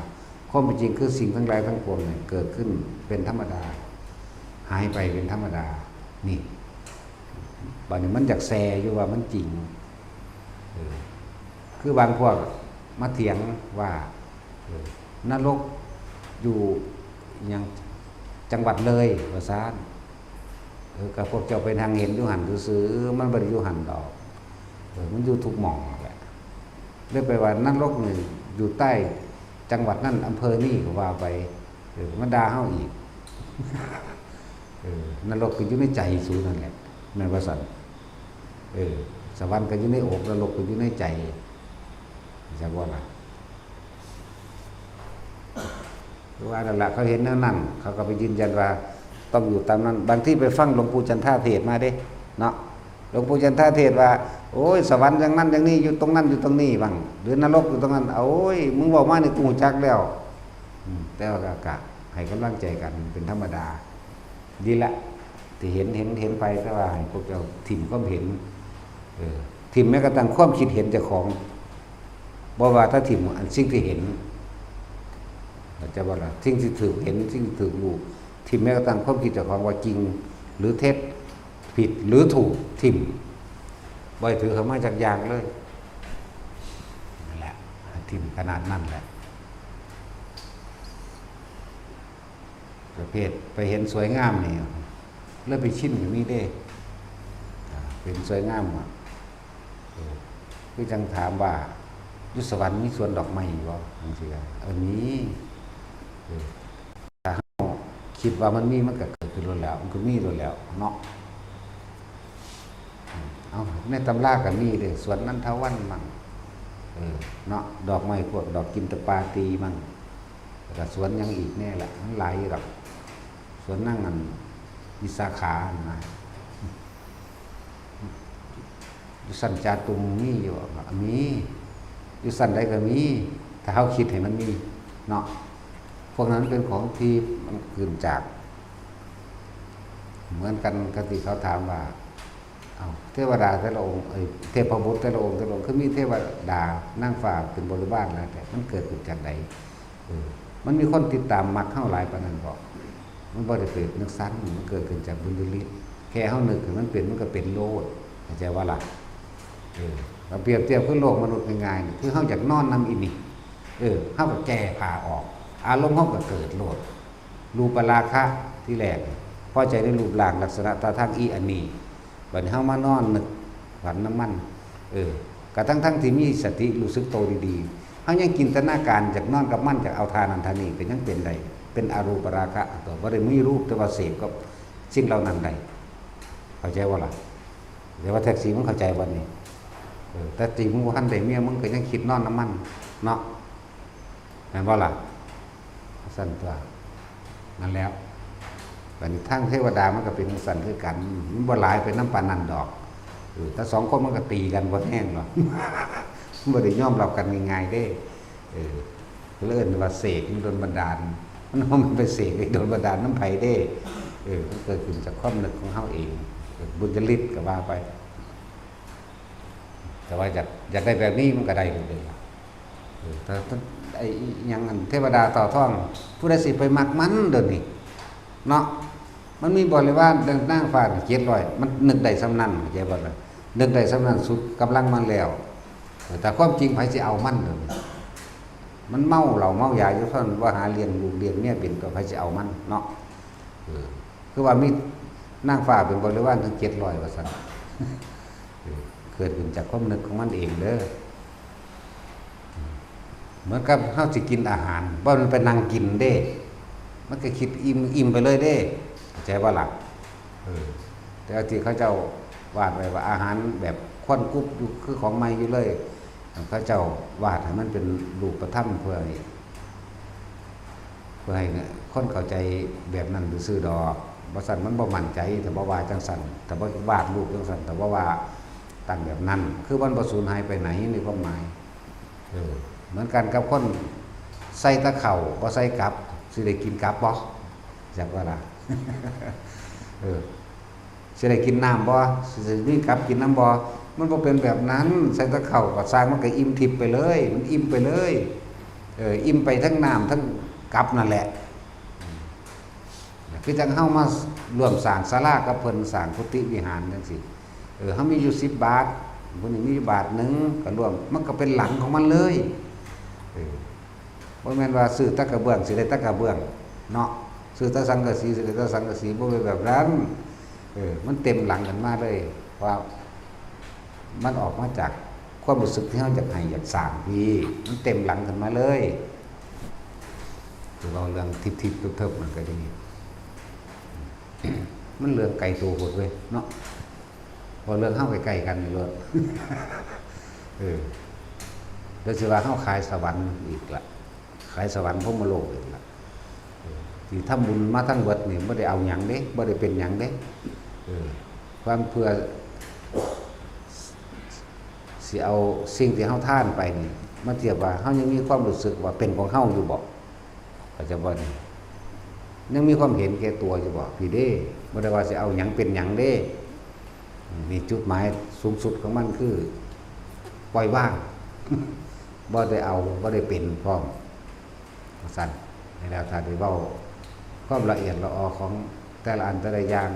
ຄວາມເປັນຈິງຄືສິ່ງທັງຫຼາຍທັງປວງນີ້ເກີດຂຶ້ນເປັນທຳມະດາ ຫາຍໄປເປັນທຳມະດາ ນີ້ ບາດນີ້ມັນຢາກແຊ່ຢູ່ວ່າມັນຈິງ ເອີ ຄືບາງພວກມາຖຽງວ່າ ເອີ ນະລົກຢູ່ຫຍັງ ຈັງຫວັດເລີຍ ວ່າຊັ້ນ. ເອີ ກໍພວກເຈົ້າໄປນັ່ງເຫັນຢູ່ຫັ້ນຊື່ໆ ມັນບໍ່ໄດ້ຢູ່ຫັ້ນດອກ ເອີ ມັນຢູ່ທຸກໝ່ອງນັ້ນແຫຼະ ເລີຍໄປວ່ານະລົກນີ້ຢູ່ໃຕ້ຈັງຫວັດນັ້ນ ອຳເພີນີ້ ກໍວ່າໄປ ເອີ ມາດ່າເຮົາອີກ ເອີ ນະລົກກໍຢູ່ໃນໃຈສູນັ້ນແຫຼະ ແມ່ນວ່າຊັ້ນ ເອີ ສະຫວັນກໍຢູ່ໃນອົກ ນະລົກກໍຢູ່ໃນໃຈ ຈັ່ງຊັ້ນບໍ່ລະ? ຄືວ່ານັ້ນລະ ເຂົາເຫັນແນວນັ້ນ ເຂົາກໍໄປຢືນຢັນວ່າຕ້ອງຢູ່ຕາມນັ້ນ. ບາງທີໄປຟັງຫຼວງปู่ຈັນທາເທດມາເດ້ເນາະ ຫຼວງປູ່ຈັນທາເທດວ່າ ໂອ້ຍ ສະຫວັນຢ່າງນັ້ນຢ່າງນີ້ ຢູ່ຕົງນັ້ນຢູ່ຕົງນີ້ ບັງ ຫຼືນະລົກຢູ່ຕົງນັ້ນ ໂອ້ຍ ມຶງເວົ້າມານີ້ ກູຮູ້ຈັກແລ້ວ. ອືມ ແຕ່ວ່າກໍ ກໍໃຫ້ກຳລັງໃຈກັນເປັນທຳມະດາ ດີລະ ທີ່ເຫັນ ເຫັນ ເຫັນໄປ ແຕ່ວ່າໃຫ້ພວກເຈົ້າຖິ້ມຄວາມເຫັນ ເອີ ຖິ້ມແມ້ກະທັ້ງຄວາມຄິດເຫັນເຈົ້າຂອງ ບໍ່ວ່າແຕ່ຖິ້ມອັນສິ່ງທີ່ເຫັນ ເຂົ້າໃຈບໍ່ລະ? ສິ່ງທີ່ຖືກເຫັນ ສິ່ງທີ່ຖືກຮູ້ ຖິ້ມແມ້ກະທັ້ງຄວາມຄິດເຈົ້າຂອງວ່າຈິງ ຫຼືເທັດ ຜິດ ຫຼືຖືກ ຖິ້ມ ບໍ່ໃຫ້ຖືເຂົ້າມາຈັກຢ່າງເລີຍ. ນັ້ນແຫຼະ ໃຫ້ຖິ້ມຂະໜາດນັ້ນແຫຼະ. ປະເພດໄປເຫັນສວຍງາມນີ້ ເລີຍໄປຊິນກໍມີເດ້ ເຫັນສວຍງາມ ເອີ ຄືຈັ່ງຖາມວ່າ ຢູ່ສະຫວັນມີສວນດອກໄມ້ບໍ່? ຈັ່ງຊີ້ ເອີ ມີ ເອີ ຖ້າເຮົາຄິດວ່າມັນມີ ມັນກໍເກີດຂຶ້ນໂລດແລ້ວ ມັນກໍມີໂລດແລ້ວເນາະ. ເອົາ ໃນຕຳລາກໍມີເດ້ ສວນນັນທະວັນມັ້ງ ເອີ ເນາະ ດອກໄມ້ພວກດອກກິນຕະປາຕີມັ້ງ ແລ້ວກໍສວນຫຍັງອີກແດ່ລະ ມັນຫຼາຍຢູ່ດອກ ສວນນາງອັນ ວິສາຂາຫັ້ນນະ. ຢູ່ຊັ້ນຈາຕຸງມີຢູ່ບໍ່? ມີ ຢູ່ຊັ້ນໃດກໍມີ ຖ້າເຮົາຄິດໃຫ້ມັນມີເນາະ. ພວກນັ້ນເປັນຂອງທີ່ມັນຂຶ້ນຈາກ ເໝືອນກັນກັບທີ່ເຂົາຖາມວ່າ ເອົາ ເທວະດາແຕ່ລະອົງ ເອີຍ ເທບພະບຸດແຕ່ລະອົງ ແຕ່ລະອົງ ຄືມີເທວະດານາງຟ້າເປັນບໍລິວານຫຼາຍແທ້ ມັນເກີດຂຶ້ນຈາກໃດ? ເອີ ມັນມີຄົນຕິດຕາມມັກເຮົາຫຼາຍປານນັ້ນບໍ? ມັນບໍ່ໄດ້ເກີດຈັ່ງຊັ້ນ ມັນເກີດຂຶ້ນຈາກບຸນຍະລິດ ແຄ່ເຮົານຶກໃຫ້ມັນເປັນ ມັນກໍເປັນໂລດ ເຂົ້າໃຈບໍ່ລະ? ເອີ ກໍປຽບທຽບຄືໂລກມະນຸດງ່າຍໆ ຄືເຮົາຢາກນອນນຳອີ່ນີ້ ເອີ ເຮົາກໍແກ່ຜ້າອອກ ອາລົມເຮົາກໍເກີດໂລດ ຮູບປະລາຄະ ທີແລກພໍໃຈໃນຮູບຮ່າງລັກສະນະທ່າທາງອີ່ອັນນີ້ ບັດນີ້ເຮົາມານອນນຶກຝັນນຳມັນ ເອີ ກະທັງໆທີ່ມີສະຕິຮູ້ສຶກໂຕດີໆ ເຮົາຍັງຈິນຕະນາການຢາກນອນກັບມັນ ຢາກເອົາທ່ານັ້ນທ່ານີ້ ກໍຍັງເປັນໄດ້ ເປັນອະຮູບປະລາຄະ ກໍບໍ່ໄດ້ມີຮູບ ແຕ່ວ່າເສບກັບສິ່ງເຫຼົ່ານັ້ນໄດ້ ເຂົ້າໃຈບໍ່ລະ? ແຕ່ວ່າແທັກຊີ ມຶງເຂົ້າໃຈບໍ່ນີ້? ເອີ ແທັກຊີ ມຶງບໍ່ທັນໄດ້ເມຍ ມຶງກໍຍັງຄິດນອນນຳມັນເນາະ ແມ່ນບໍ່ລະ? ຊັ້ນຕົວະ ນັ້ນແຫຼະ ບັດນີ້ທາງເທວະດາມັນກໍເປັນຈັ່ງຊັ້ນຄືກັນ ມັນບໍ່ຫຼາຍໄປນຳປານນັ້ນດອກ ເອີ ແຕ່ສອງຄົນມັນກໍຕີກັນບໍ່ແຮງດອກ ມັນບໍ່ໄດ້ຍອມຮັບກັນງ່າຍໆເດ້ ເອີ ກໍເລີຍເອີ້ນວ່າເສກ ໂດນບັນດານ ມັນບໍ່ແມ່ນໄປເສກ ໂດນບັນດານນຳໃຜເດ້ ເອີ ມັນເກີດຂຶ້ນຈາກຄວາມນຶກຂອງເຮົາເອງ ເອີ ບຸນຍະລິດກໍວ່າໄປ ແຕ່ວ່າຢາກ ຢາກໄດ້ແບບນີ້ມັນກໍໄດ້ໂລດເດ້ ເອີ ແຕ່ ແຕ່ໄອ້ອີ່ຫຍັງອັນເທວະດາເຕໍ່າທອງ ຜູ້ໃດຊິໄປມັກມັນດຽວນີ້ເນາະ ມັນມີບໍລິວານນາງຟ້າເຈັດຮ້ອຍ ມັນນຶກໄດ້ສ່ຳນັ້ນ ເຂົ້າໃຈບໍ່ລະ? ນຶກໄດ້ສ່ຳນັ້ນສຸດກຳລັງມັນແລ້ວ ເອີ ແຕ່ຄວາມຈິງໃຜຊິເອົາມັນດຽວນີ້? ມັນເມົາເຫຼົ້າເມົາຢາຢູ່ເທົ່ານັ້ນ ບໍ່ຫາລ້ຽງລູກລ້ຽງເມຍເປັນ ກໍໃຜຊິເອົາມັນເນາະ ເອີ ຄືວ່າມີນາງຟ້າເປັນບໍລິວານເຖິງເຈັດຮ້ອຍວ່າຊັ້ນ ເອີ ເກີດຂຶ້ນຈາກຄວາມນຶກຂອງມັນເອງເດີ ເໝືອນກັບເຮົາຊິກິນອາຫານ ບໍ່ແມ່ນໄປນັ່ງກິນເດ້ ມັນກໍຄິດອີ່ມ ອີ່ມໄປເລີຍເດ້ ເຂົ້າໃຈບໍ່ລະ? ເອີ ແຕ່ທີ່ເຂົາເຈົ້າວາດໄວ້ວ່າອາຫານແບບຄວັນກຸບຢູ່ ຄືຂອງໃໝ່ຢູ່ເລີຍ ເຂົາເຈົ້າວາດໃຫ້ມັນເປັນຮູບປະທຳ ເພື່ອໃຫ້ ເພື່ອໃຫ້ຄົນເຂົ້າໃຈແບບນັ້ນຊື່ໆດອກ ບໍ່ຊັ້ນມັນບໍ່ໝັ້ນໃຈ ຖ້າບໍ່ວ່າຈັ່ງຊັ້ນ ຖ້າບໍ່ວາດຮູບຈັ່ງຊັ້ນ ຖ້າບໍ່ວ່າຕັ້ງແບບນັ້ນ ຄືມັນບໍ່ສູນຫາຍໄປໃນ ໃນຄວາມໝາຍ ເອີ ເໝືອນກັນກັບຄົນໃສ່ແຕ່ເຂົ້າ ບໍ່ໃສ່ກັບ ຊິໄດ້ກິນກັບບໍ່? ຈັກວ່າລະ ເອີ ຊິໄດ້ກິນນ້ຳບໍ່? ຊິ ຊິມີກັບກິນນຳບໍ່? ມັນບໍ່ເປັນແບບນັ້ນ. ໃສ່ແຕ່ເຂົ້າກໍຊ່າງ ມັນກໍອີ່ມທິບໄປເລີຍ ມັນອີ່ມໄປເລີຍ. ເອີ ອີ່ມໄປທັງນ້ຳທັງກັບນັ້ນແຫຼະ. ຄືຈັ່ງເຮົາມາຮ່ວມສ້າງສາລາກັບເພິ່ນ ສ້າງກຸຕິວິຫານຈັ່ງຊີ້ ເອີ ເຮົາມີຢູ່ສິບບາດ ຜູ້ນີ້ມີຢູ່ບາດໜຶ່ງ ກໍລວມ ມັນກໍເປັນຫຼັງຂອງມັນເລີຍ. ເອີ ບໍ່ແມ່ນວ່າຊື້ແຕ່ກະເບື້ອງ ຊິໄດ້ແຕ່ກະເບື້ອງເນາະ, ຊື້ແຕ່ສັງກະສີ ຊິໄດ້ແຕ່ສັງກະສີ ບໍ່ແມ່ນແບບນັ້ນ. ເອີ ມັນເຕັມຫຼັງກັນມາເລີຍ ວ່າມັນອອກມາຈາກຄວາມຮູ້ສຶກທີ່ເຮົາຢາກໃຫ້ຢາກສ້າງ ທີ່ມັນເຕັມຫຼັງກັນມາເລີຍ. ຄືເວົ້າເລື່ອງທິບໆເທິບໆ ມັນກໍດີ ມັນເລື່ອງໄກໂຕໂພດເວີຍເນາະ. ເວົ້າເລື່ອງເຮົາໃກ້ໆກັນນີ້ໂລດ. ເອີ ແລ້ວຊິວ່າເຮົາຂາຍສະຫວັນອີກລະ ຂາຍສະຫວັນພົມມະໂລກອີກລະ. ເອີ ທີ່ທຳບຸນມາທັງເບິດນີ້ ບໍ່ໄດ້ເອົາຫຍັງເດ້ ບໍ່ໄດ້ເປັນຫຍັງເດ້. ເອີ ຄວາມເພື່ອ ຊິເອົາສິ່ງທີ່ເຮົາທານໄປນີ້ ມາທຽບວ່າເຮົາຍັງມີຄວາມຮູ້ສຶກວ່າເປັນຂອງເຮົາຢູ່ບໍ່? ເຂົ້າໃຈບໍ່ນີ້? ຍັງມີຄວາມເຫັນແກ່ຕົວຢູ່ບໍ່? ພີ້ເດ້ ບໍ່ໄດ້ວ່າຊິເອົາຫຍັງເປັນຫຍັງເດ້. ນີ້ຈຸດໝາຍສູງສຸດຂອງມັນຄືປ່ອຍວາງ ບໍ່ໄດ້ເອົາ ບໍ່ໄດ້ເປັນພ້ອມ ວ່າຊັ້ນ. ໃນແລ້ວຖ້າໄດ້ເວົ້າຄວາມລະອຽດລະອໍຂອງແຕ່ລະອັນແຕ່ລະຢ່າງ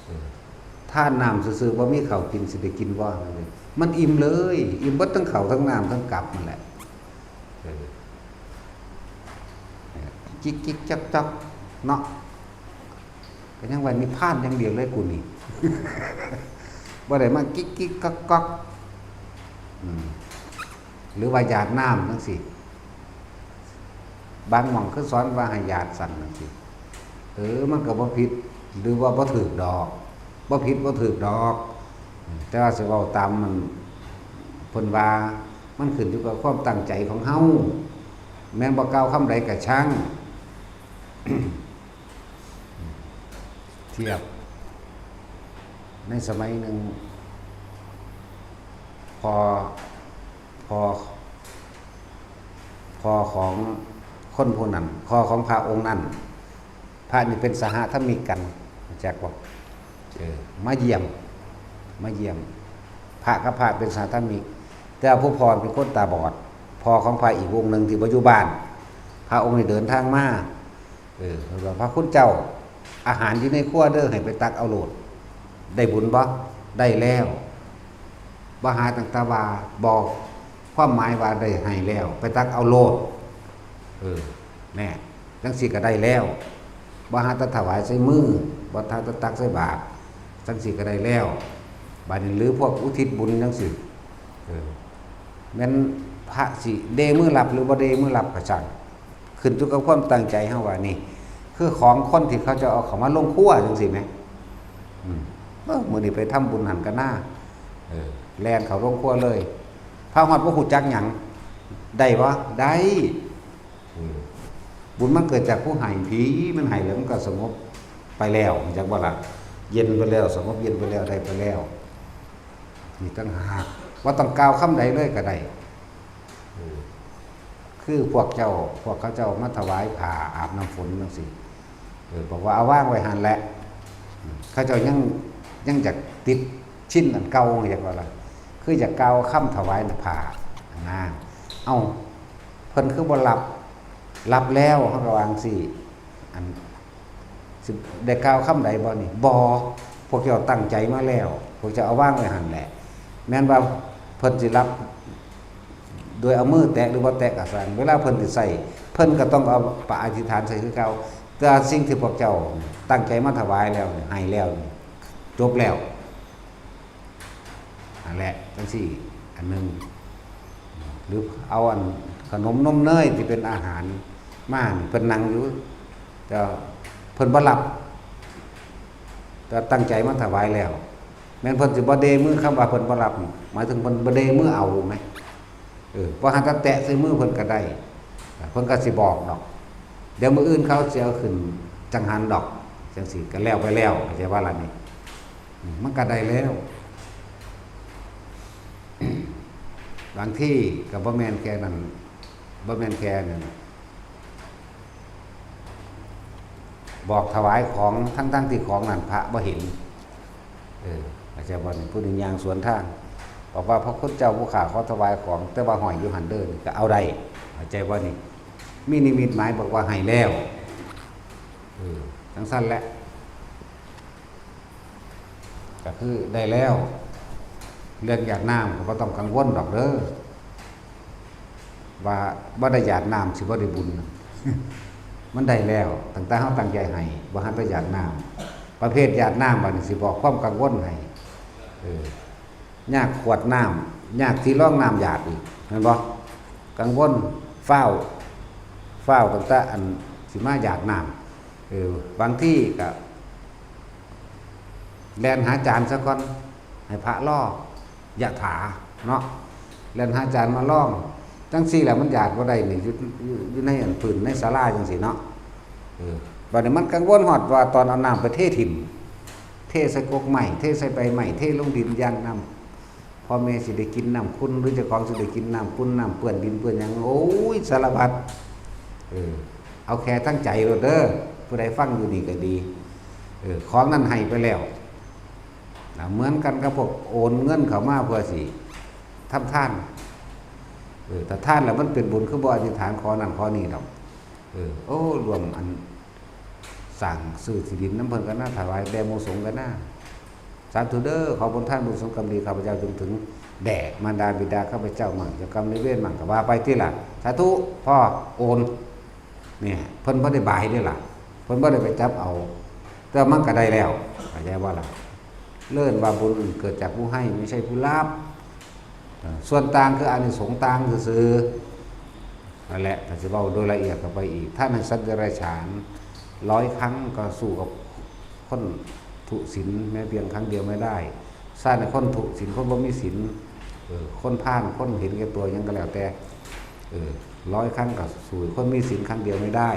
ເອີ ທານນ້ຳຊື່ໆ ບໍ່ມີເຂົ້າກິນ ຊິໄດ້ກິນບໍ່? ມັນອີ່ມເລີຍ ອີ່ມເບິດທັງເຂົ້າ ທັງນ້ຳ ທັງກັບນັ້ນແຫຼະ. ເອີ ຈິກໆຈອກໆເນາະ ກໍຍັງວ່ານິບພານຢ່າງດຽວເລີຍກູນີ້ ບໍ່ໄດ້ມາກິກໆກັອກໆ ອືມ ຫຼືວ່າຢາດນ້ຳຈັ່ງຊີ້. ບາງໝ່ອງຄືສອນວ່າໃຫ້ຢາດຊັ້ນຈັ່ງຊີ້ ເອີ ມັນກໍບໍ່ຜິດ ຫຼືວ່າບໍ່ຖືກດອກ ບໍ່ຜິດບໍ່ຖືກດອກ. ແຕ່ວ່າຊິເວົ້າຕາມມັນ ເພິ່ນວ່າມັນຂຶ້ນຢູ່ກັບຄວາມຕັ້ງໃຈຂອງເຮົາ ແມ່ນບໍ່ ກ່າວຄຳໃດກໍຊ່າງ. ທຽບໃນສະໄໝໜຶ່ງ ພໍ່ ພໍ່ ພໍ່ຂອງຄົນຜູ້ນັ້ນ ພໍ່ຂອງພະອົງນັ້ນ ພະນີ້ເປັນສະຫະທຳມິກກັນ ຮູ້ຈັກບໍ່? ເອີ ມາຢ້ຽມ ມາຢ້ຽມ ພະກັບພະເປັນສະຫະທຳມິກ ແຕ່ວ່າຜູ້ພໍ່ເປັນຄົນຕາບອດ ພໍ່ຂອງພະອີກອົງໜຶ່ງທີ່ບໍ່ຢູ່ບ້ານ ພະອົງນີ້ເດີນທາງມາ ເອີ ເພິ່ນວ່າ ພະຄຸນເຈົ້າ ອາຫານຢູ່ໃນຄົວເດີ ໃຫ້ໄປຕັກເອົາໂລດ. ໄດ້ບຸນບໍ່? ໄດ້ແລ້ວ. ບໍ່ຫາຕັ້ງແຕ່ວ່າ ບໍ່ ຄວາມໝາຍວ່າໄດ້ໃຫ້ແລ້ວ ໄປຕັກເອົາໂລດ. ເອີ ແນ່ ຈັ່ງຊີ້ກໍໄດ້ແລ້ວ. ບໍ່ຫາແຕ່ຖວາຍໃສ່ມື ບໍ່ຫາແຕ່ຕັກໃສ່ບາດ ຈັ່ງຊີ້ກໍໄດ້ແລ້ວ. ບາດນີ້ ຫຼືພວກອຸທິດບຸນຈັ່ງຊີ້ ເອີ ແມ່ນພະຊິເດມືຮັບ ຫຼືບໍ່ເດມືຮັບກໍຊ່າງ ຂຶ້ນຢູ່ກັບຄວາມຕັ້ງໃຈເຮົາວ່ານີ້ ຄືຂອງຄົນທີ່ເຂົາເຈົ້າເອົາເຂົ້າມາລົງຄົວຈັ່ງຊີ້ແໝ ອືມ ເອີ ມື້ນີ້ໄປທຳບຸນຫັ້ນກັນນາ ເອີ ແລ່ນເຂົ້າລົງຄົວເລີຍ ພະຮອດບໍ່ຮູ້ຈັກຫຍັງ ໄດ້ບໍ່? ໄດ້. ເອີ ບຸນມັນເກີດຈາກຜູ້ໃຫ້ພີ້ ມັນໃຫ້ແລ້ວມັນກໍສະຫງົບໄປແລ້ວ ຮູ້ຈັກບໍ່ລະ? ເຢັນໄປແລ້ວ ສະຫງົບເຢັນໄປແລ້ວ ໄດ້ໄປແລ້ວ. ນີ້ຕ່າງຫາກ ບໍ່ຕ້ອງກ່າວຄຳໃດເລີຍກໍໄດ້. ເອີ ຄືພວກເຈົ້າ ພວກເຂົາເຈົ້າມາຖວາຍຜ້າອາບນ້ຳຝົນຈັ່ງຊີ້ ເອີ ບອກວ່າເອົາວາງໄວ້ຫັ້ນແຫຼະ ເຂົາເຈົ້າຍັງ ຍັງຢາກຕິດຊິນອັນເກົ່າ ຢາກວ່າລະ ຄືຢາກກ່າວຄຳຖວາຍຜ້ານະ. ເອົ້າ ເພິ່ນຄືບໍ່ຮັບ? ຮັບແລ້ວ ເຮົາກໍວ່າຈັ່ງຊີ້ ອັນ ຊິໄດ້ກ່າວຄຳໃດບໍ່ນີ້? ບໍ່ ພວກເຈົ້າຕັ້ງໃຈມາແລ້ວ ພວກເຈົ້າເອົາວາງໄວ້ຫັ້ນແຫຼະ. ແມ່ນວ່າເພິ່ນຊິຮັບໂດຍເອົາມືແຕະ ຫຼືບໍ່ແຕະກໍຊ່າງ ເວລາເພິ່ນຊິໃຊ້ ເພິ່ນກໍຕ້ອງເອົາປະອະທິຖານໃສ່ຄືເກົ່າ. ແຕ່ວ່າສິ່ງທີ່ພວກເຈົ້າຕັ້ງໃຈມາຖວາຍແລ້ວນີ້ ໃຫ້ແລ້ວນີ້ ຈົບແລ້ວ. ຫັ້ນແຫຼະ ຈັ່ງຊີ້ອັນໜຶ່ງ ຫຼືເອົາອັນຂະໜົມນົມເນີຍທີ່ເປັນອາຫານມານີ້ ເພິ່ນນັ່ງຢູ່ ແຕ່ເພິ່ນບໍ່ຮັບ ແຕ່ຕັ້ງໃຈມາຖວາຍແລ້ວ. ແມ່ນເພິ່ນຊິບໍ່ເດມື ຄຳວ່າເພິ່ນບໍ່ຮັບນີ້ ໝາຍເຖິງເພິ່ນບໍ່ເດມືເອົາແມ ເອີ ບໍ່ຫາແຕ່ແຕະໃສ່ມືເພິ່ນກໍໄດ້ ເພິ່ນກໍຊິບອກດອກ ດຽວມື້ອື່ນເຂົາຊິເອົາຂຶ້ນຈັງຫັນດອກ ຈັ່ງຊີ້ກໍແລ້ວໄປແລ້ວ ເຂົ້າໃຈວ່າລະນີ້ ອືມ ມັນກໍໄດ້ແລ້ວ. ບາງທີກໍບໍ່ແມ່ນແຄ່ນັ້ນ ບໍ່ແມ່ນແຄ່ນັ້ນ ບອກຖວາຍຂອງ ທັງໆທີ່ຂອງນັ້ນພະບໍ່ເຫັນ ເອີ ເຂົ້າໃຈບໍ່ນີ້? ຜູ້ໜຶ່ງຍ່າງສວນທາງ ບອກວ່າ ພະຄຸນເຈົ້າຜູ້ຂ້າຂໍຖວາຍຂອງ ແຕ່ວ່າຫ້ອຍຢູ່ຫັ້ນເດີ ນີ້ກໍເອົາໄດ້ ເຂົ້າໃຈບໍ່ນີ້? ມີນິມິດໝາຍບອກວ່າໃຫ້ແລ້ວ ເອີ ຈັ່ງຊັ້ນແຫຼະ ກໍຄືໄດ້ແລ້ວ. ເລື່ອງຢາດນ້ຳກໍບໍ່ຕ້ອງກັງວົນດອກເດີ ວ່າບໍ່ໄດ້ຢາດນ້ຳຊິບໍ່ໄດ້ບຸນ ມັນໄດ້ແລ້ວ ຕັ້ງແຕ່ເຮົາຕັ້ງໃຈໃຫ້ ບໍ່ທັນໄປຢາດນ້ຳ. ປະເພດຢາດນ້ຳ ບັດນີ້ຊິບອກຄວາມກັງວົນໃຫ້ ເອີ ຍາກຂວດນ້ຳ ຍາກທີ່ລອງນ້ຳຢາດອີກ ແມ່ນບໍ່? ກັງວົນ ຟ້າວ ຟ້າວຕັ້ງແຕ່ອັນຊິມາຢາດນ້ຳ ເອີ ບາງທີກໍແລ່ນຫາຈານຊະກ່ອນ ໃຫ້ພະລໍ ຍະຖາເນາະ ແລ່ນຫາຈານມາລອງ ຈັ່ງຊີ້ແຫຼະ ມັນຢາດບໍ່ໄດ້ນີ້ ຢູ່ ຢູ່ ຢູ່ໃນອັນພື້ນໃນສາລາຈັ່ງຊີ້ເນາະ. ເອີ ບັດນີ້ມັນກັງວົນຮອດວ່າຕອນເອົານ້ຳໄປເທຖິ້ມ ເທໃສ່ກົກໄມ້ ເທໃສ່ໃບໄມ້ ເທລົງດິນຢ່າງນຳ ພໍ່ແມ່ຊິໄດ້ກິນນ້ຳຂຸ່ນ ຫຼື ເຈົ້າຂອງຊິໄດ້ກິນນ້ຳຂຸ່ນ ນ້ຳເປື້ອນດິນເປື້ອນຫຍັງ ໂອ້ຍ ສາລະພັດ. ເອີ ເອົາແຄ່ທາງໃຈໂລດເດີ ຜູ້ໃດຟັງຢູ່ນີ້ກໍດີ ເອີ ຂອງນັ້ນໃຫ້ໄປແລ້ວນະ ເໝືອນກັນກັບພວກໂອນເງິນເຂົ້າມາເພື່ອຊິທຳທານ ເອີ ຖ້າທານແລ້ວມັນເປັນບຸນ ຄືບໍ່ອະທິຖານຂໍນັ້ນຂໍນີ້ດອກ ເອີ ໂອ້ ລວມອັນ ສ້າງຊື້ທີ່ດິນນຳເພິ່ນກັນນະ ຖວາຍແດ່ໝູ່ສົງກັນນະ ສາທຸເດີ ຂໍຜົນທານບຸນສົງກຳດີ ຂ້າພະເຈົ້າຈົງເຖິງແດ່ມານດາບິດາຂ້າພະເຈົ້າໝັ້ງ ເຈົ້າກຳນາຍເວນໝັ້ງ ກໍວ່າໄປຕິລະ ສາທຸ ພໍ້ ໂອນ ນີ້ ເພິ່ນບໍ່ໄດ້ບາຍເດ້ລະ ເພິ່ນບໍ່ໄດ້ໄປຈັບເອົາ ແຕ່ມັນກໍໄດ້ແລ້ວ ເຂົ້າໃຈບໍ່ລະ? ເອີ້ນວ່າບຸນເກີດຈາກຜູ້ໃຫ້ ບໍ່ໃຊ່ຜູ້ຮັບ. ເອີ ສ່ວນຕ່າງຄືອານິສົງຕ່າງຊື່ໆ ນັ້ນແຫຼະ ຖ້າຊິເວົ້າໂດຍລະອຽດເຂົ້າໄປອີກ ທ່ານໃຫ້ສັດເດຍລະສານຮ້ອຍຄັ້ງ ກໍສູ້ກັບຄົນທຸສິນແມ້ພຽງຄັ້ງດຽວໄມ່ໄດ້. ທ່ານໃຫ້ຄົນທຸສິນ ຄົນບໍ່ມີສິນ ເອີ ຄົນພານ ຄົນເຫັນແກ່ຕົວ ຫຍັງກໍແລ້ວແຕ່ ເອີ ຮ້ອຍຄັ້ງ ກໍສູ້ຄົນມີສິນຄັ້ງດຽວໄມ່ໄດ້.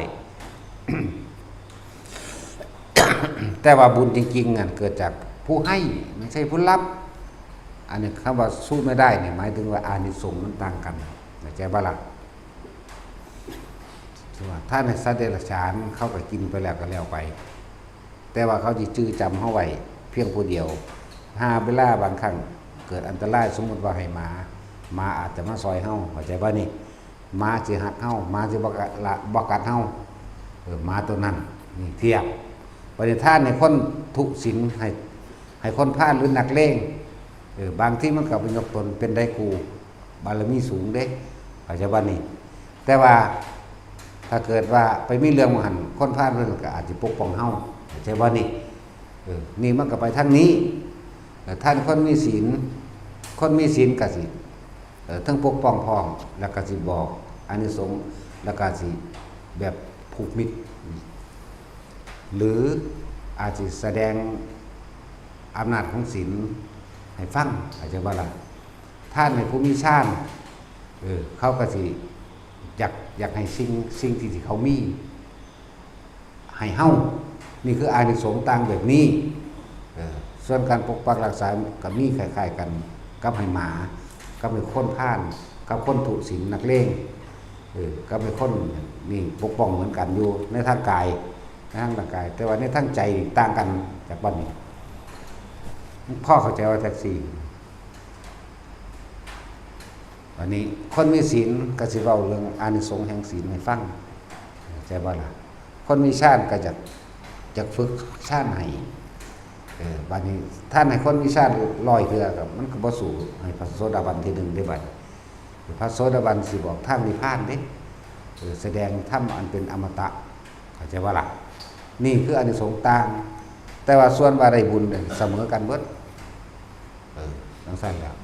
ແຕ່ວ່າບຸນຈິງໆ ນັ້ນເກີດຈາກຜູ້ໃຫ້ ບໍ່ໃຊ່ຜູ້ຮັບ. ອັນນີ້ຄຳວ່າສູ້ໄມ່ໄດ້ນີ້ ໝາຍເຖິງວ່າອານິສົງມັນຕ່າງກັນ ເຂົ້າໃຈບໍ່ລະ? ຄືວ່າທ່ານໃຫ້ສັດເດຍລະສານ ເຂົາກໍກິນໄປແລ້ວກໍແລ້ວໄປ ແຕ່ວ່າເຂົາຊິຈື່ຈຳເຮົາໄວ້ພຽງຜູ້ດຽວ. ຫາເວລາບາງຄັ້ງເກີດອັນຕະລາຍ ສົມມຸດວ່າໃຫ້ໝາ ໝາອາດຈະມາຊ່ອຍເຮົາ ເຂົ້າໃຈບໍ່ນີ້? ໝາຊິຮັກເຮົາ ໝາຊິບໍ່ກະ ລະ ບໍ່ກັດເຮົາ ເອີ ໝາຕົວນັ້ນ ນີ້ທຽບ. ປະນິທານໃຫ້ຄົນທຸສິນ ໃຫ້ ໃຫ້ຄົນພານ ຫຼື ນັກເລງ ເອີ ບາງທີມັນກໍໄປຍົກຕົນເປັນໄດ້ຄູ່ ບາລະມີສູງເດ້ ເຂົ້າໃຈບໍ່ນີ້? ແຕ່ວ່າຖ້າເກີດວ່າໄປມີເລື່ອງໝ່ອງຫັ້ນ ຄົນພານເພິ່ນກໍອາດຊິປົກປ້ອງເຮົາ ເຂົ້າໃຈບໍ່ນີ້? ເອີ ນີ້ມັນກໍໄປທາງນີ້. ແລ້ວທ່ານຄົນມີສິນ ຄົນມີສິນກໍຊິ ເອີ ເຖິງປົກປ້ອງພ້ອມ ແລ້ວກໍຊິບອກອານິສົງ ແລ້ວກໍຊິແບບຜູກມິດ ຫຼື ອາດຊິສະແດງອຳນາດຂອງສິນໃຫ້ຟັງ ເຂົ້າໃຈບໍ່ລະ? ທ່ານໃຫ້ຜູ້ມີຊານ ເອີ ເຂົາກໍຊິຢາກ ຢາກໃຫ້ສິ່ງ ສິ່ງທີ່ ທີ່ເຂົາມີ ໃຫ້ເຮົາ ນີ້ຄືອານິສົງຕ່າງແບບນີ້. ເອີ ສ່ວນການປົກປັກຮັກສາກໍມີຄ້າຍໆກັນກັບໃຫ້ໝາ ກັບໃຫ້ຄົນພານ ກັບຄົນທຸສິນນັກເລງ ເອີ ກັບໃຫ້ຄົນນີ້ປົກປ້ອງເໝືອນກັນຢູ່ໃນທາງກາຍ ໃນທາງຮ່າງກາຍ ແຕ່ວ່າໃນທາງໃຈຕ່າງກັນຈາກບັດນີ້. ພໍເຂົ້າໃຈວ່າແທັກຊີ ອັນນີ້ຄົນມີສິນກໍຊິເວົ້າເລື່ອງອານິສົງແຫ່ງສິນໃຫ້ຟັງ ເຂົ້າໃຈບໍ່ລະ? ຄົນມີຊານກໍຢາກ ຢາກຝຶກຊານໃຫ້ ເອີ ບາດນີ້ທ່ານໃຫ້ຄົນມີຊານຮ້ອຍເທື່ອ ກໍມັນກໍບໍ່ສູ້ໃຫ້ພະໂສດາບັນທີໜຶ່ງເດ້ບາດນີ້. ພະໂສດາບັນຊິບອກທາງນິບພານເດ້ ເອີ ສະແດງທຳອັນເປັນອະມະຕະ ເຂົ້າໃຈບໍ່ລະ? ນີ້ຄືອານິສົງຕ່າງ ແຕ່ວ່າສ່ວນວ່າໄດ້ບຸນນີ້ສະເໝີກັນເບິດ. ເອີ ຈັ່ງຊັ້ນແລ້ວ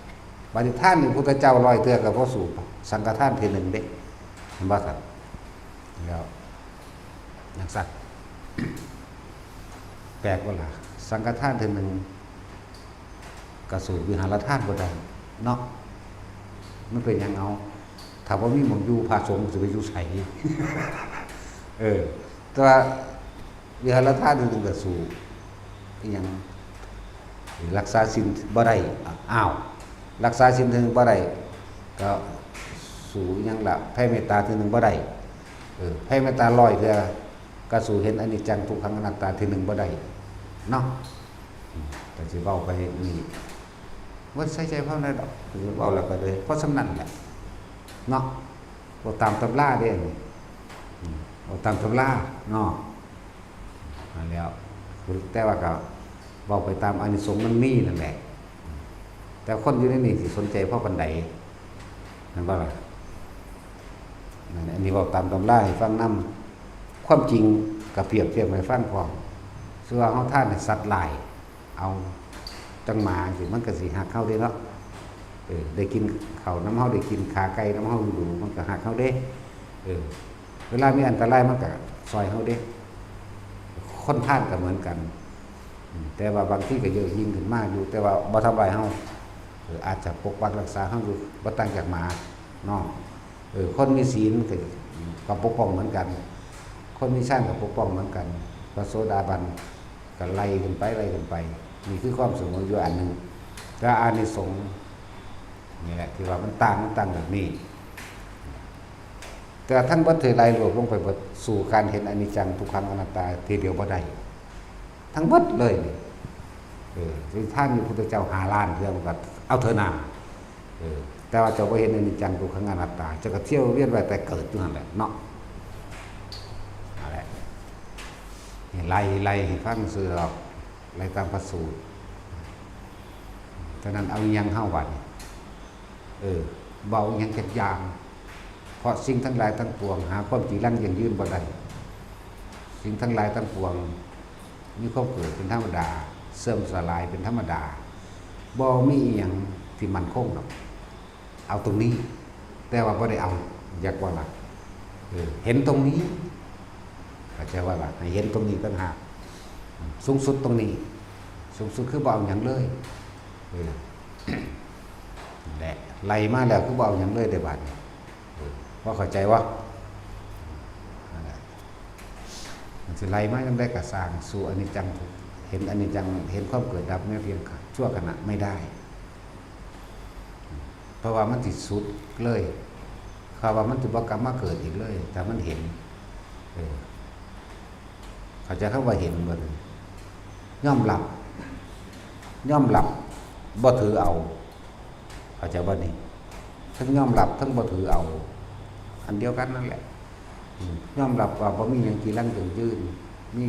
ບາດນີ້ທານນີ້ພຸດທະເຈົ້າຮ້ອຍເທື່ອກໍບໍ່ສູ້ສັງຄະທານເທື່ອໜຶ່ງເດ້ ເຫັນບໍ່ຊັ້ນ? ແລ້ວຈັ່ງຊັ້ນ ແປກບໍ່ລະ? ສັງຄະທານເທື່ອໜຶ່ງກໍສູ້ວິຫາລະທານບໍ່ໄດ້ເນາະ ມັນເປັນຫຍັງເອົາ? ຖ້າບໍ່ມີໝ່ອງຢູ່ ພະສົງຊິໄປຢູ່ໃສ? ເອີ ແຕ່ວ່າວິຫາລະທານອື່ນໆກໍສູ້ອີ່ຫຍັງ ລັກສາສິນບໍ່ໄດ້ ອ້າວ ລັກສາສິນເທື່ອໜຶ່ງບໍ່ໄດ້ ກໍສູ້ອີ່ຫຍັງລະ ແຜ່ເມດຕາເທື່ອໜຶ່ງບໍ່ໄດ້ ເອີ ແຜ່ເມດຕາຮ້ອຍເທື່ອ ກໍສູ້ເຫັນອະນິດຈັງ ທຸກຂັງ ອະນັດຕາເທື່ອໜຶ່ງບໍ່ໄດ້ເນາະ. ອືມ ກໍຊິເວົ້າໄປນີ້ ບໍ່ໃສ່ໃຈພາວະນາດອກ ເວົ້າແລ້ວກໍໄດ້ພໍສ່ຳນັ້ນແຫຼະເນາະ. ເວົ້າຕາມຕຳລາເດ້ ອືມ ເວົ້າຕາມຕຳລາເນາະ ນັ້ນແຫຼະ. ແຕ່ວ່າກໍເວົ້າໄປຕາມອານິສົງມັນມີນັ້ນແຫຼະ ແຕ່ຄົນຢູ່ໃນນີ້ຊິສົນໃຈພໍປານໃດ ແມ່ນບໍ່ລະ? ອັນນີ້ເວົ້າຕາມຕຳລາໃຫ້ຟັງນຳ ຄວາມຈິງກໍປຽບທຽບໃຫ້ຟັງພ້ອມ. ຄືວ່າເຮົາທານໃຫ້ສັດຫຼາຍ ເອົາ ຈັ່ງໝາຈັ່ງຊີ້ ມັນກໍຊິຮັກເຮົາເດ້ເນາະ. ເອີ ໄດ້ກິນເຂົ້ານຳເຮົາ ໄດ້ກິນຂາໄກ່ນຳເຮົາດູ ມັນກໍຮັກເຮົາເດ້. ເອີ ເວລາມີອັນຕະລາຍ ມັນກໍຊ່ອຍເຮົາເດ້. ຄົນພານກໍເໝືອນກັນ ອືມ ແຕ່ວ່າບາງທີກໍເຍີະຍິງຂຶ້ນມາຢູ່ ແຕ່ວ່າບໍ່ທຳລາຍເຮົາ. ເອີ ອາດຈະປົກປັກຮັກສາເຮົາຢູ່ ບໍ່ຕ່າງຈາກໝາເນາະ. ເອີ ຄົນມີສິນກໍ ກໍປົກປ້ອງເໝືອນກັນ ຄົນມີຊານກໍປົກປ້ອງເໝືອນກັນ. ພະໂສດາບັນ ກໍໄລ່ຂຶ້ນໄປ ໄລ່ຂຶ້ນໄປ. ນີ້ຄືຄວາມສະຫງວນຢູ່ອັນໜຶ່ງ. ແຕ່ອານິສົງນີ້ແຫຼະທີ່ວ່າມັນຕ່າງ ມັນຕ່າງແບບນີ້. ແຕ່ທັງເບິດທີ່ໄລ່ລວບລົງໄປເບິດ ສູ້ການເຫັນອະນິດຈັງ ທຸກຂັງ ອະນັດຕາທີດຽວບໍ່ໄດ້ ທັງເບິດເລີຍນີ້. ເອີ ຊິທານຢູ່ພຸດທະເຈົ້າຫ້າລ້ານເທື່ອ ມັນກໍເອົາເທື່ອໜ້າ. ເອີ ແຕ່ວ່າເຈົ້າບໍ່ເຫັນອະນິດຈັງ ທຸກຂັງ ອະນັດຕາ ເຈົ້າກໍທ່ຽວວຽນວ່າຍຕາຍເກີດຢູ່ຫັ້ນແຫຼະເນາະ. ນັ້ນແຫຼະ ນີ້ໄລ່ ໄລ່ໃຫ້ຟັງຊື່ດອກ ໄລ່ຕາມພະສູດ. ສະນັ້ນເອົາອີ່ຫຍັງເຮົາບາດນີ້? ເອີ ບໍ່ເອົາອີ່ຫຍັງຈັກຢ່າງ ເພາະສິ່ງທັງຫຼາຍທັງປວງ ຫາຄວາມຈີລັງຢັ້ງຢືນບໍ່ໄດ້. ສິ່ງທັງຫຼາຍທັງປວງ ມີຄວາມເກີດເປັນທຳມະດາ ເສື່ອມສະຫຼາຍເປັນທຳມະດາ ບໍ່ມີອີ່ຫຍັງທີ່ໝັ້ນຄົງດອກ. ເອົາຕົງນີ້ ແຕ່ວ່າບໍ່ໄດ້ເອົາ ຢາກວ່າລະ ເອີ ເຫັນຕົງນີ້ ເຂົ້າໃຈວ່າລະ ໃຫ້ເຫັນຕົງນີ້ຕ່າງຫາກ ສູງສຸດຕົງນີ້ ສູງສຸດຄືບໍ່ເອົາຫຍັງເລີຍ. ເອີ ນັ້ນແຫຼະ ໄລ່ມາແລ້ວຄືບໍ່ເອົາຫຍັງເລີຍເດ້ບາດນີ້. ເອີ ພໍເຂົ້າໃຈບໍ່? ນັ້ນແຫຼະ ມັນຊິໄລ່ມາຈັ່ງໃດກໍຊ່າງ ສູ້ອະນິດຈັງ ເຫັນອະນິດຈັງ ເຫັນຄວາມເກີດດັບແມ້ພຽງຊົ່ວຂະນະໄມ່ໄດ້ ເພາະວ່າມັນຊິສຸດເລີຍ ເຂົາວ່າມັນຊິບໍ່ກັບມາເກີດອີກເລີຍ ຖ້າມັນເຫັນ. ເອີ ເຂົ້າໃຈຄຳວ່າເຫັນບໍ່? ຍອມຮັບ ຍອມຮັບ ບໍ່ຖືເອົາ ເຂົ້າໃຈບໍ່ນີ້? ເທິງຍອມຮັບ ເທິງບໍ່ຖືເອົາ ອັນດຽວກັນນັ້ນແຫຼະ. ອືມ ຍອມຮັບວ່າບໍ່ມີຫຍັງຈີລັງຢັ້ງຢືນ ມີ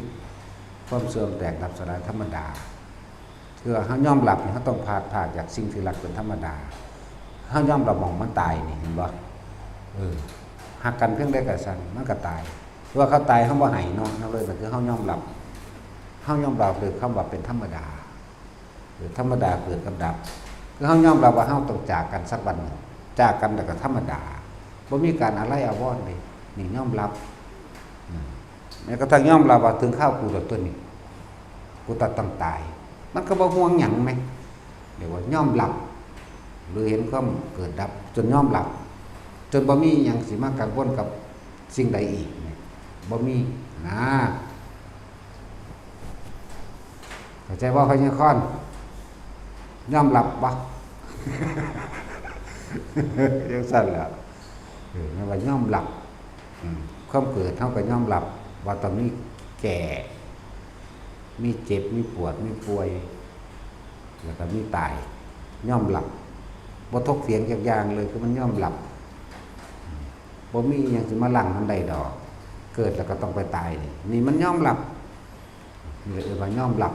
ຄວາມເສື່ອມແຕກດັບສະຫຼາຍທຳມະດາ. ຄືວ່າເຮົາຍອມຮັບນີ້ ເຮົາຕ້ອງພາດພາກຈາກສິ່ງທີ່ຮັກເປັນທຳມະດາ. ເຮົາຍອມຮັບໝ່ອງມັນຕາຍນີ້ ເຫັນບໍ່? ເອີ ຮັກກັນພຽງໃດກໍຊ່າງ ມັນກໍຕາຍ. ຄືວ່າເຂົາຕາຍ ເຮົາບໍ່ໄຫ້ເນາະ ເຮົາເລີຍ ກໍຄືເຮົາຍອມຮັບ ເຮົາຍອມຮັບໂດຍຄຳວ່າເປັນທຳມະດາ. ເອີ ທຳມະດາເກີດກັບດັບ ຄືເຮົາຍອມຮັບວ່າເຮົາຕ້ອງຈາກກັນສັກວັນໜຶ່ງ ຈາກກັນແລ້ວກໍທຳມະດາ ບໍ່ມີການອາໄລອາວອນເດ້. ນີ້ຍອມຮັບ ອືມ ແມ້ກະທັ້ງຍອມຮັບວ່າເຖິງຄາວກູແລ້ວຕົວນີ້ ກູຕ້ອງ ຕ້ອງຕາຍ ມັນກໍບໍ່ຫ່ວງຫຍັງແມ. ຮຽກວ່າຍອມຮັບ ຫຼືເຫັນຄວາມເກີດດັບຈົນຍອມຮັບ ຈົນບໍ່ມີຫຍັງຊິມາກັງວົນກັບສິ່ງໃດອີກ ບໍ່ມີນະ. ເຂົ້າໃຈບໍ່ ພະຍາຄອນ? ຍອມຮັບບໍ່? ຈັ່ງຊັ້ນແຫຼະ ເອີ ແມ່ນວ່າຍອມຮັບ ອືມ ຄວາມເກີດເຮົາກໍຍອມຮັບວ່າຕ້ອງມີແກ່ ມີເຈັບ ມີປວດ ມີປ່ວຍ ແລ້ວກໍມີຕາຍ ຍອມຮັບ ບໍ່ຖົກຖຽງຈັກຢ່າງເລີຍ ຄືມັນຍອມຮັບ. ບໍ່ມີອີ່ຫຍັງຊິມາລ້າງມັນໄດ້ດອກ ເກີດແລ້ວກໍຕ້ອງໄປຕາຍ ນີ້ມັນຍອມຮັບ ນີ້ເອີ້ນວ່າຍອມຮັບ.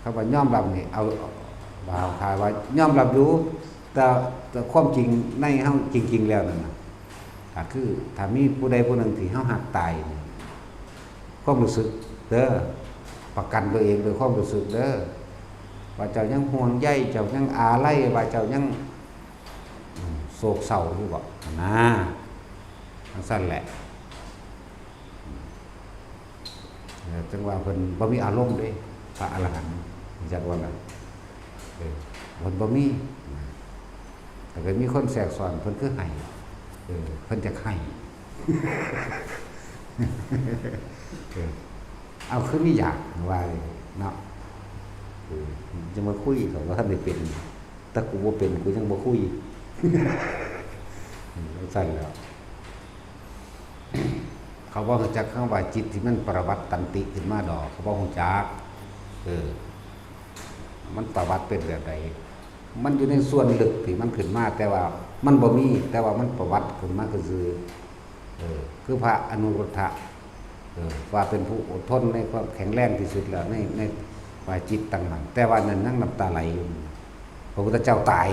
ຄຳວ່າຍອມຮັບນີ້ ເອົາ ວ່າເຮົາຂາຍວ່າຍອມຮັບຢູ່ ແຕ່ ແຕ່ຄວາມຈິງໃນເຮົາຈິງໆແລ້ວນັ້ນນະ ກໍຄືຖ້າມີຜູ້ໃດຜູ້ໜຶ່ງທີ່ເຮົາຮັກຕາຍນີ້ ຄວາມຮູ້ສຶກເດີ ປະກັນຕົວເອງດ້ວຍຄວາມຮູ້ສຶກເດີ ວ່າເຈົ້າຍັງຫ່ວງໃຍ ເຈົ້າຍັງອາໄລ ວ່າເຈົ້າຍັງ ອືມ ໂສກເສົ້າຢູ່ບໍ່ຫັ້ນນາ ຈັ່ງຊັ້ນແຫຼະ. ເອີ ຈັ່ງວ່າເພິ່ນບໍ່ມີອາລົມເດ້ ພະອະລະຫັນ ຮູ້ຈັກບໍ່ລະ? ເອີ ເພິ່ນບໍ່ມີ ຖ້າເກີດມີຄົນແຊກຊ້ອນ ເພິ່ນຄືໄຫ້ ເອີ ເພິ່ນຢາກໄຫ້ ເອີ ເອົາ ຄືມີຢາກວ່າເນາະ ເອີ ຈະມາຄຸຍ ເຂົາບໍ່ທັນໄດ້ເປັນ ຖ້າກູບໍ່ເປັນ ກູຍັງບໍ່ຄຸຍ ເອີ ຈັ່ງຊັ້ນແຫຼະ. ເຂົາບໍ່ຮູ້ຈັກຄຳວ່າຈິດທີ່ມັນປະວັດຕັນຕິຂຶ້ນມາດອກ ເຂົາບໍ່ຮູ້ຈັກ ເອີ ມັນປະຫວັດເປັນແບບໃດ? ມັນຢູ່ໃນສ່ວນເລິກທີ່ມັນຂຶ້ນມາ, ແຕ່ວ່າມັນບໍ່ມີ, ແຕ່ວ່າມັນປະຫວັດຂຶ້ນມາຊື່ໆ. ເອີ ຄືພະອະນຸລຸດທະ ເອີ ວ່າເປັນຜູ້ອົດທົນໃນຄວາມແຂງແຮງທີ່ສຸດແລ້ວ ໃນ ໃນ ວ່າຈິດຕັ້ງໝັ້ນ, ແຕ່ວ່ານັ້ນຍັງນ້ຳຕາໄຫຼຢູ່. ພະພຸດທະເຈົ້າຕາຍ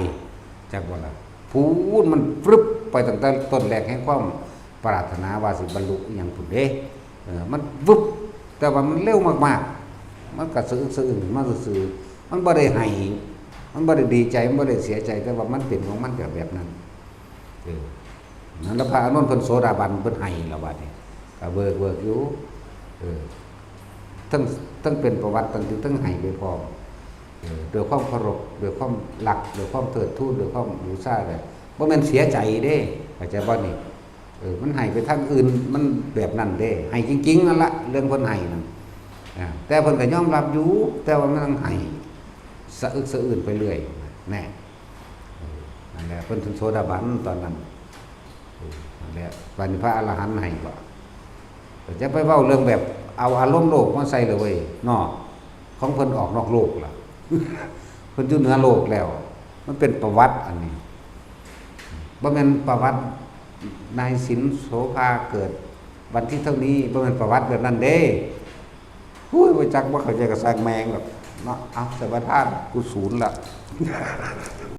ຈັກບໍ່ລະ? ພູນ ມັນຟຶບໄປຕັ້ງແຕ່ຕົ້ນແລກແຫ່ງຄວາມປາດຖະໜາວ່າຊິບັນລຸອີ່ຫຍັງພຸ້ນເດ້. ເອີ ມັນວຶບ, ແຕ່ວ່າມັນເລັວມາກໆ, ມັນກະສະອຶກສະອຶນມາຊື່ໆ. ມັນບໍ່ໄດ້ໄຫ້, ມັນບໍ່ໄດ້ດີໃຈ, ມັນບໍ່ໄດ້ເສຍໃຈ, ແຕ່ວ່າມັນເປັນຂອງມັນແບບ ແບບນັ້ນ. ເອີ ນັ້ນລະ ພະອານົນເພິ່ນໂສດາບັນ ເພິ່ນໄຫ້ລະບາດນີ້ ກະເບີກເວີກຢູ່. ເອີ ທັງ ທັງເປັນປະຫວັດ ທັງ ທັງໄຫ້ໄປພ້ອມ. ເອີ ດ້ວຍຄວາມເຄົາລົບ, ດ້ວຍຄວາມຮັກ, ດ້ວຍຄວາມເທີດທູນ, ດ້ວຍຄວາມບູຊາ ແບບບໍ່ແມ່ນເສຍໃຈເດ້ ເຂົ້າໃຈບໍ່ນີ້? ເອີ ມັນໄຫ້ໄປທາງອື່ນ ມັນແບບນັ້ນເດ້ ໄຫ້ຈິງໆນັ້ນລະ ເລື່ອງເພິ່ນໄຫ້ນັ້ນ. ອາ ແຕ່ເພິ່ນກະຍອມຮັບຢູ່ ແຕ່ວ່າມັນໄຫ້ສະອຶກສະອືນໄປເລື້ອຍ ແນ່. ເອີ ນັ້ນແຫຼະ ເພິ່ນເປັນໂສດາບັນຕອນນັ້ນ. ເອີ ນັ້ນແຫຼະ ບາດນີ້ພະອະລະຫັນໃຫ້ບໍ່? ກໍຈະໄປເວົ້າເລື່ອງແບບເອົາອາລົມໂລກມາໃສ່ເລີຍເວີຍເນາະ. ຂອງເພິ່ນອອກນອກໂລກລະ ເພິ່ນຢູ່ເໜືອໂລກແລ້ວ. ມັນເປັນປະຫວັດອັນນີ້ ບໍ່ແມ່ນປະຫວັດນາຍສິນໂສພາເກີດວັນທີເທົ່ານີ້, ບໍ່ແມ່ນປະຫວັດແບບນັ້ນເດ້. ໂອ້ຍ ບໍ່ຈັກ ບໍ່ເຂົ້າໃຈກະຊ່າງແມ່ງດອກເນາະ. ເອົາ ສະປະທານ ກູສູນລະ.